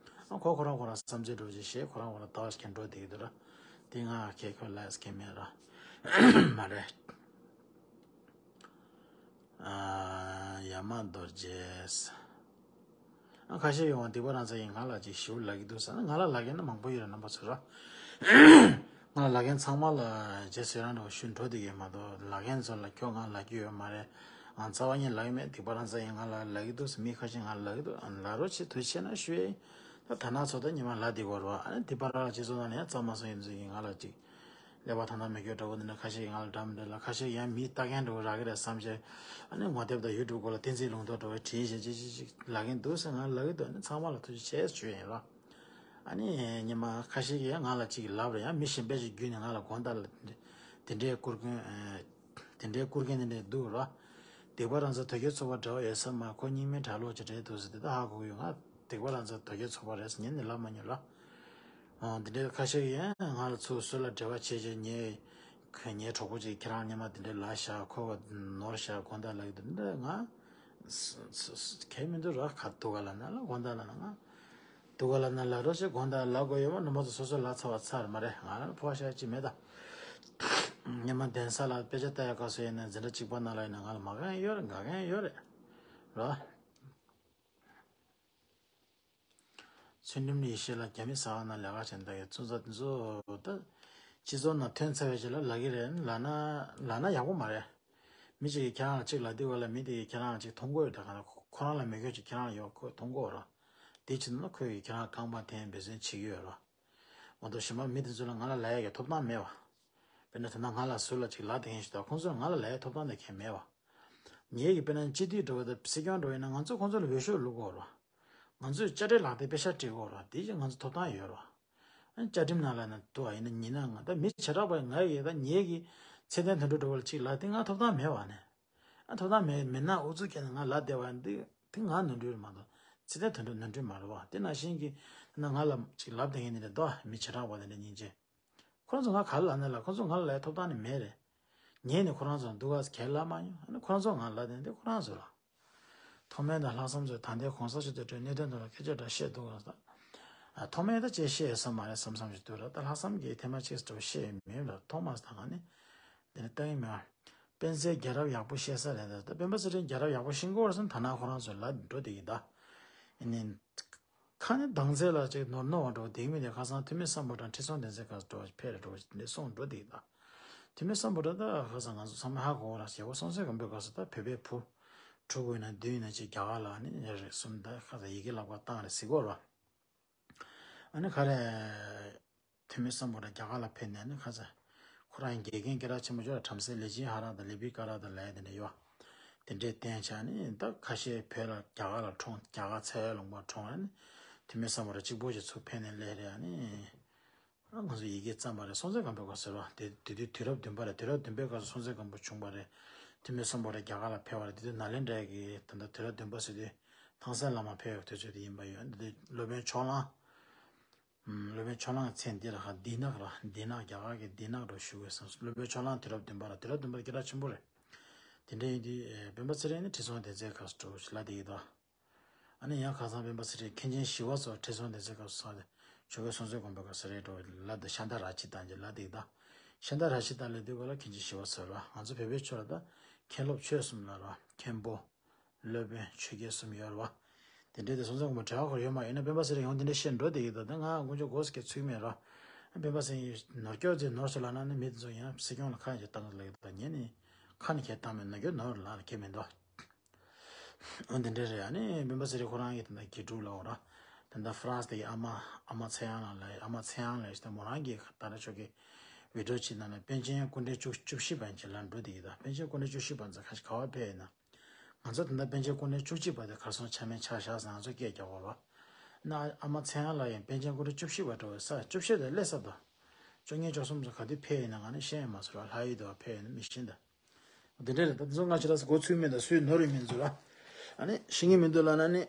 ཨ་ཁོ་ཁོ་རང་ཁོ་རང་བསམ་ཚུལ་འགྲོ་ཅིག་ཞེས་ཁོ་རང་ཁོ་རང་ལྟ་བ་ཞིག་འགྲོ་བསྡད་ཀྱི་འདུག་ར། དེ་ང་ཁེ་ཁོ་ལ་སྐད་མེད་ར། མ་རེད། ཨ་ཡ་མ་རྡོ་རྗེས། ཨ་ཁ་ཤས་ཡོང་བ་སྡིག་པ་རང་ཚ་ཡིན་ང་ལ་ཅིག་ཞིབ་ལབ་ཀྱི་འདུག་ཟེར་ན་ང་ལ་ལབ་མཁན་ན་མང་པོ་ཡོད་རེད་རྣམ་པ་ཚོ་ར། ང་ལ་ལབ་མཁན་ཚང་མ་ལ་རྗེས་སུ་ཡི་རང་འདྲ་བོ་ཞུ་འགྲོ་བསྡད་ཀྱི་མ་གཏོགས་ལབ་མཁན་ཚོ་ལ་ཁྱོད་ང་ལབ་རྒྱུ་ཡོད་མ་རེད། ང་རྩ་བ་ཉིད་ལབ་ཀྱི་མེད། སྡིག་པ་རང་ཚ་ཡིན་ང་ལ་ལབ་ཀྱི་འདུག་ཟེར་མི་ཁ་ཤས་ང་ལ་ལབ་ཀྱི་འདུག་ཨ་ལབ་རོགས་བྱེད་དུས་ཆེ་ན་ཞུ་ཡ་ཡིན། ད་ད་ན་ཚོ་ད་ཉི་མ་ལབ་བསྡད་ཀྱི་ཡོད་རེད་བ། ཨ་ནི་སྡིག་པ་རང་ལ་སྤྱི་ཚོགས་ནང་ལ་ཡང་རྩ་མ་སོང་ཡིན་ཚོད་ཡིན་ང་ལ་ཅིག་ཀླད་པ་ཐང་ཐང་མེད་སྐྱོ་འདྲ་བོ་འདི་འདྲ་ཁ་ཤས་ཡིན་ང་ལ་འདྲ་མི་འདྲ་ལ་ཁ་ཤས་ཡང་མི་ལྟ་མཁན་འདྲ་བོ་རག་གི་རེད་བསམ་བྱས། ཨ་ནི་ངོ་དེབ་དང་ཡུ་ཊུབ་སྐོར་ལ་བསྟན་འཛིན་ལུང་རྟོགས་འདྲ་བོ་བྲིས་བྱས་ཅིག་ཅིག་ཅིག་ལབ་མཁན་འདུག་ཟེར་ང་ལབ་ཀྱི་འདུག་ཨ་ནི་ཚང་མ་ལ་ཐུགས་རྗེ་ཆེ་ཞུ་ཡ་ཡིན་ར། ཨ་ནི་ཉི་མ་ཁ་ཤས་ཀྱིས་ཡང་ང་ལ་ཅིག་ལབ་རེད། ཡང་མི་གཞན་པ་ཞིག་བརྒྱུད་ནས་ང་ལ་དགོངས་དག་ལ་དེ་འདྲའི་བསྐུར་མཁན་ཨ་དེ་འདྲའི་བསྐུར་མཁན་དེ་འདྲ་འདུག་ར། སྡིག་པ་རང་ཚ་དོལ་རྒྱལ་ཚོགས་པ་འདྲ་བ་ཡོད་ས་མ། ཁོ་རྙིང་མའི་གྲྭ་ལོག་ཅིག་རེད་འདུག་ཟེར་དེ་ད་ཧ་གོ་གི་ཡོད། ང་སྡིག་པ་རང་ཚ་དོལ་རྒྱལ་ཚོགས་པ་རེད་ཟེར་ཉན་ནས་ལབ་མ་མྱོང་ར། ཨོ་འདི་འདྲའི་ཁ་ཤས་ཀྱིས་ཡང་ང་ལ་ཚུར་སུ་ལ་འབྲེལ་བ་བྱས་བྱས་ངའི་ཁ་ངའི་གྲོགས་པོ་ཅིག་ཁྱེད་རང་སྔོན་མ་འདི་འདྲའི་ལབ་ཤག་ཁོ་བ་ནོར་ཤག་དགོངས་དག་ལབ་ཀྱི་འདུག་འདི་འདྲ་ང་ ས་ས་ས་གལ་མི་འདུག་ར། ཁ་སྡུག་ག་ལབ་ན་ལབ། དགོངས་དག་ལབ་ན་ང་། སྡུག་ག་ལབ་ན་ལབ་རོགས་བྱེད། དགོངས་དག་ལབ་དགོས་ཡོད་མ། རྣམ་པ་ཚོ་སོ་སོ་ལབ་ཚར་བ་ཚར་མ་རེད། ང་ལ་ཕོ་བ་ཤ་ཅིག་མེད་ད། ཉི་མ་གདན་ས་ལ་དཔེ་ཆ་ལྟ་ཡག་སྐབས་སུ་ཡིན་ན། འཛིན་གྲྭ་གཅིག་པ་ནང་ལ་ཡིན་ན་ང་ལ་མ་དགའ་མཁན་ཡོད་རེད། དགའ་མཁན་ཡོད་རེད་ར། ཚུལ་ཁྲིམས་ཡེ་ཤེས་ལགས་རྒྱ་མི་ཟ་ཁང་ནང་ལས་ཀ་བྱེད་མཁན་དེ་ཚོ་ཚོ་དེ་ཚོ་ད་སྤྱི་ཚོགས་ནང་ཐོན་ཚར་བའི་རྗེས་ལ་ལབ་ཀྱི་རེད། ལབ་ན་ལབ་ན་ཡག་པོ་མ་རེད། མི་གཅིག་གིས་ཁྱེད་རང་ལ་གཅིག་ལབ་དུས་ག་ལ་མི་དེ་གིས་ཁྱེད་རང་ལ་གཅིག་མཐོང་གི་ཡོད། དེ་ག་ན་ཁོ་རང་ལ་མོས་གུས་ཅིག་ཁྱེད་རང་ལ་ཡོད། ཁོས་མཐོང་གི་ཡོད་ར། དེ་བྱས་ན་ཁོས་ཀྱིས་ཁྱེད་རང་རྐང་པ་འཐེན་འབད་བརྩོན་བྱེད་ཀྱི་ཡོད་ར། མ་གཏོགས་གཞན་པ་མི་དེ་ཚོ་ལ་ང་ལ་ལབ་ཡག་གི་ཐོབ་ཐང་མེད་པ། དཔེར་ན་ད་ལྟ་ང་ལ་ཟུར་ལ་གཅིག་ལབ་བསྡད་མཁན་ཞིག་འདུག་ཁོང་ཚོ་ལ་ང་ལ་ལབ་ཡག་ཐོབ་ཐང་དེ་གང་ཡང་མེད་པ། ངེད་ཀྱིས་དཔེར་ན་སྤྱི་འཐུས་འགྲོ་བ་དང་སྲིད་སྐྱོང་འགྲོ་ཡིན་ན་ང་ཚོས་ཁོང་ཚོ་ལ་འོས་ཤོག་བླུག་དགོས་རེད། ང་ཚོས་དཔྱ་ཁྲལ་ལག་དེབ་པེ་ཤག་སྤྲད་དགོས་རེད། དེ་བཞིན་ང་ཚོ་ཐོབ་ཐང་ཡོད་རེད། ཨ་བཅའ་ཁྲིམས་ནང་ལ་ན་འདུག་ཨ། ཡིན་ན་ཉིན་ན་ང་ད་མི་བྱེ་བྲག་པ་ང་ཡིས་ད་ངེད་ཀྱི་ཚེ་བརྟན་དོན་གྲུབ་འགྲོ་བ་ལ་གཅིག་ལབ་དེ་ང་ཐོབ་ཐང་མེད་པ་ནས། ཨ་ཐོབ་ཐང་མེད་མེད་ན་ཨུ་ཚུགས་བསྐྱེད་ནས་ང་ལབ་བསྡད་པ་འདི་དེ་ང་ནོར་འཁྲུལ་རེད་མ་གཏོགས་ཚེ་བརྟན་དོན་གྲུབ་ནོར་འཁྲུལ་མ་རེད་བ། དེ་ནང་བཞིན་གྱི་ན་ང་ལ་གཅིག་ལབ་བསྡད་མཁན་འདི་འདྲ་འདུག་ཨ། མི་བྱེ་བྲག་པ་དེ་འདྲ་སྙིང་རྗེ། ཁོ་རང་ཚོ་ང་ག་ལ་ལབ་ན་ལབ། ཁོ་ཚོ་ང་ལ་ལབ་ཡག་ཐོབ་ཐང་ནི་མེད་རེད། ངས་ནི་ཁོ་རང་ཚོ་ལ་སྡུག་ག་ག་ལབ་མ་མྱོང་། ཨ་ནི་ཁོ་རང་ཚོ་ང་ལ་ལབ་དེ་འདི་ཁོ་རང་ཚོ་ལ། ཐོགས་མེད་དང་ལྷག་བསམ་ཚོས་ད་ལྟའི་གོང་ས་མཆོག་དེ་འཕྲོས་གནད་དོན་དག་ལ་སྐད་ཆ་འདྲ་བཤད་འདུག་ག་ཟེར། ཨ་ཐོགས་མེད་ད་ཅེས་བཤད་ཡོད་ས་མ་རེད་བསམ་བསམ་ཞིག་འདུག་ར། ད་ལྷག་བསམ་གྱིས་ཐེངས་མ་གཅིག་འདྲ་བོ་བཤད་ཡོད་མིན་ལ། ཐོག་མ་ད་ང་ནི་འདི་ནི་ལྟ་གི་མེད། སྤེན་ཚེ་རྒྱལ་རབས་ཡག་པོ་བཤད་ས་རེད། ད་སྤེན་པ་ཚེ་རིང་རྒྱལ་རབས་ཡག་པོ་ཤེས་ཀྱི་ཡོད་རེད་བསམ། ད་ནང་ཁོ་རང་ཚོས་ལབ་འགྲོ་བསྡད་ཀྱི་ད། ཨ་ནི། ཁ་ནས་མདངས་ཚད་ལ་ཅིག་ནོར་ནོར་བ་འགྲོ་བསྡད་མི་དེ་ཁ་སང་ཐུ་མི་སམ་བྷོ་ཊ་ཁྲི་སྲོང་ལྡེ་བཙན་སྐབས་སུ་འགྲོ་བ་ཕེབས་རེད་འགྲོ་བ་དེ་འདྲ་གསུངས་འགྲོ་བསྡད་ཀྱི་ད། ཐུ་མི་སམ་བྷོ་ཊ་ད་ཁ་སང་ང་ཚོ་ཚང་མ་ཧ་གོ་བ་ར། ཞེ་པོ་སྲོང་བཙན་སྒམ་པོའི་སྐབས་སུ་ད་བོད་པའི་བུ་དྲུག་ཡིན་ན་བདུན་ཡིན་ན་ཅིག་རྒྱ་གར་ལ་ནི་རེ་གསུམ་ད་ཁ་སང་ཡི་གེ་བསླབ་གར་བཏང་རེད་ཟེར་གོ་ར། ཨ་ནི་ག་རེ། ཐུ་མི་སམ་བྷོ་ཊ་རྒྱ་གར་ལ་ཕེབས་ནས་ནི་ཁ་ཚ། ཁོ་རང་དགེ་རྒན་སྐད་གྲགས་ཆེན་པོ་ཅིག་ཡོད་ར། བྲམ་ཟེ་ལི་ཇི་ཧ་ར་དང་ལི་པི་ཀ་ར་དང་ལབ་ཡ་དེ་འདྲ་ཡོད། དེ་འདྲས་བསྟེན་བྱས་ནི་ད་ཁ་ཤས་བོད་ལ་རྒྱ་གར་ལ་འཁྲུངས། རྒྱ་གར་ཚལ་ལུང་པར་འཁྲུངས་ནས་ནི་ཐུ་མི་སམ་བྷོ་ཊ་གཅིག་པོ་ཅིག་ཚུར་ཕེབས་ནས་སླེབས་རེད། ཨ་ནི་ང་ཚོ་ཡི་གེ་བརྩམས་པ་རེད། སྲོང་བཙན་སྒམ་པོའི་སྐབས་ཟེར་བ་དེ། དེ་དུས་དུས་རབས་བདུན་པ་རེད། དུས་རབས་བདུན་པའི་སྐབས་སུ་སྲོང་བཙན་སྒམ་པོ་བྱུང་བ་རེད། ཐུ་མི་སམ་བྷོ་ཊ་རྒྱ་གར་ལ་ཕེབས་པ་རེད། དེ་དུས་ནཱ་ལེནྡྲའི་གི་ད་ལྟ་དུས་རབས་བདུན་པ་ཟེར་དུས་ཐང་སན་བླ་མ་ཕེབས་པའི་དུས་ཚོད་དེ་ཡིན་པ་ཡོད། འདི་དུས་སློབ་དཔོན་ཕྱོགས་གླང་། ཨམ། སློབ་དཔོན་ཕྱོགས་གླང་གི་མཚན་འདི་ར་ཁ་དི་ནག་ར། དི་ནག་རྒྱ་གར་གྱི་དི་ནག་འགྲོ་ཞུ་དགོས་བསམ། སློབ་དཔོན་ཕྱོགས་གླང་དུས་རབས་བདུན་པ་ར། དུས་རབས་བདུན་པ་སྐད་གྲགས་ཆེན་པོ་རེད། དེ་འདྲ་ཡིན་དུས་ཨེ་སྤེན་པ་ཚེ་རིང་ནི་ཁྲི་སྲོང་ལྡེ་བཙན་སྐབས་སུ་འགྲོ་ཞིག་ལབ་བསྡད་ཀྱི་འདུག་ཨ་ནི་ཡང་ཁ་སང་སྤེན་པ་ཚེ་རིང་མཁན་ཆེན་ཞི་བ་འཚོ་ཁྲི་སྲོང་ལྡེ་བཙན་སྐབས་སུ་ཟེར་ཆོས་རྒྱལ་སྲོང་བཙན་སྒམ་པོའི་སྐབས་སུ་རེད་འགྲོ་ལབ་བསྡད། ཤཱནྟ་ར་ཇི་ཏ་ཅིག་ལབ་བསྡད་ཀྱི་འདུག་ཤཱནྟ་ར་ཇི་ཏ་ལབ་དུས་ག་ལ་མཁན་ཆེན་ཞི་བ་འཚོ་ར། ང་ཚོ་བོད་པའི་ཆོས་ལ་ད་མཁན་སློབ་ཆོས་གསུམ་ལབ་ར། མཁན་པོ། སློབ་དཔོན་ཆོས་རྒྱལ་གསུམ་ཡོད་རེད་བ། དེ་འདྲའི་དེ་སྲོང་བཙན་སྒམ་པོ་གྲལ་ཁར་ཡོད་མ་ཡིན་ན་སྤེན་པ་ཚེ་རིང་ཡང་དེ་འདྲ་བཤད་འགྲོ་བསྡད་ཀྱི་འདུག་ད་ང་དཀོན་མཆོག་སྒོ་ཟེར་མཁན་ཚུགས་མེད་ར། སྤེན་པ་ཚེ་རིང་ནོར་སྐྱོར་ཚེ་ནོར་སོང་ལབ་ན་ནི་མི་དེ་ཚོ་ཡང་སྲིད་སྐྱོང་ལ་ཁ་ཡང་བཏང་ལབ་ཀྱི་འདུག་ངས་ནི་ཁ་ནས་ཁས་བཏང་མེད། ནོར་སྐྱོར་ནོར་ལབ་ལ་ཁས་མི་འདུག་འོ་དེ་འདྲ་རེད། ཨ་ནི་སྤེན་པ་ཚེ་རིང་ཁོ་རང་གིས་ད་ལྟ་དགེ་ཕྲུག་ལབ་ར། ད་ལྟ་ཧྥ་རན་སི་དེ་གི་ཨ་མ་ཨ་མ་ཚེ་དབྱངས་ལགས་ལ། ཨ་མ་ཚེ་དབྱངས་ལགས་ཞེས་མོ་རང་གིས་ད་ལྟ་ཆོག་གི་བི་ཌིའོ་ཅིག་ནང་ལ་པཎ་ཆེན་སྐུ་ཕྲེང་བཅུ་བཅུ་བཞི་པ་ཡིན་ཅིག་ལབ་འགྲོ་བསྡད་ཀྱི་འདུག་པཎ་ཆེན་སྐུ་ཕྲེང་བཅུ་བཞི་པ་ཚོ་ཁ་ཤས་ག་པར་ཕེབས་ཡིན་ན། ང་ཚོ་ད་ལྟ་པཎ་ཆེན་སྐུ་ཕྲེང་བཅུ་གཅིག་པ་དེ་གར་སོང་ཆ་མེད་ཆ་བཞག་ཟེར་ང་ཚོ་སྐད་རྒྱག་གོ་ར། ན་ཨ་མ་ཚེ་དབྱངས་ལགས་ཡང་པཎ་ཆེན་སྐུ་ཕྲེང་བཅུ་བཞི་པ་འགྲོ་བའི་ས་བཅུ་བཞི་དེ་སླེབས་ས་དང་། བཅུ་གཉིས་བཅུ་གསུམ་ཚོ་ག་དུས་ཕེབས་ཡིན་ན་ང་ནི་ཤེས་ཡོད་མ་ཚོར་བ། ལྷ་ཡུལ་དུ་བ་ཕེབས་ཡིན་ན་མི་ཤེས་ད། དེ་འདྲ་རེད། ད་དེ་ཚོ་ང་ཅི་ལ་སོ་གོ་ཚུགས་མེད་ད། སུས་ནོར་ཡོད་མིན་ཚོ་ར། ཨ་ནི་ཤེས་ངེས་མི་འདུག་ལབ་ན་ནི།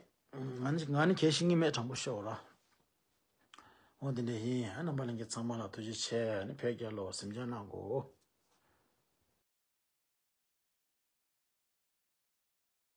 ང་ནི་ང་ནི་གལ་ཤེས་ངེས་མེད། དྲང་པོ་ཤོད་ར། འོ་དེ་འདྲ་ཡིན། ཨ་རྣམ་པ་ལྷན་རྒྱས་ཚང་མ་ལ་ཐུགས་རྗེ་ཆེ། ཨ་ནི་བོད་རྒྱལ་ལོ། སེམས་ཅན་སྣང་དགོས།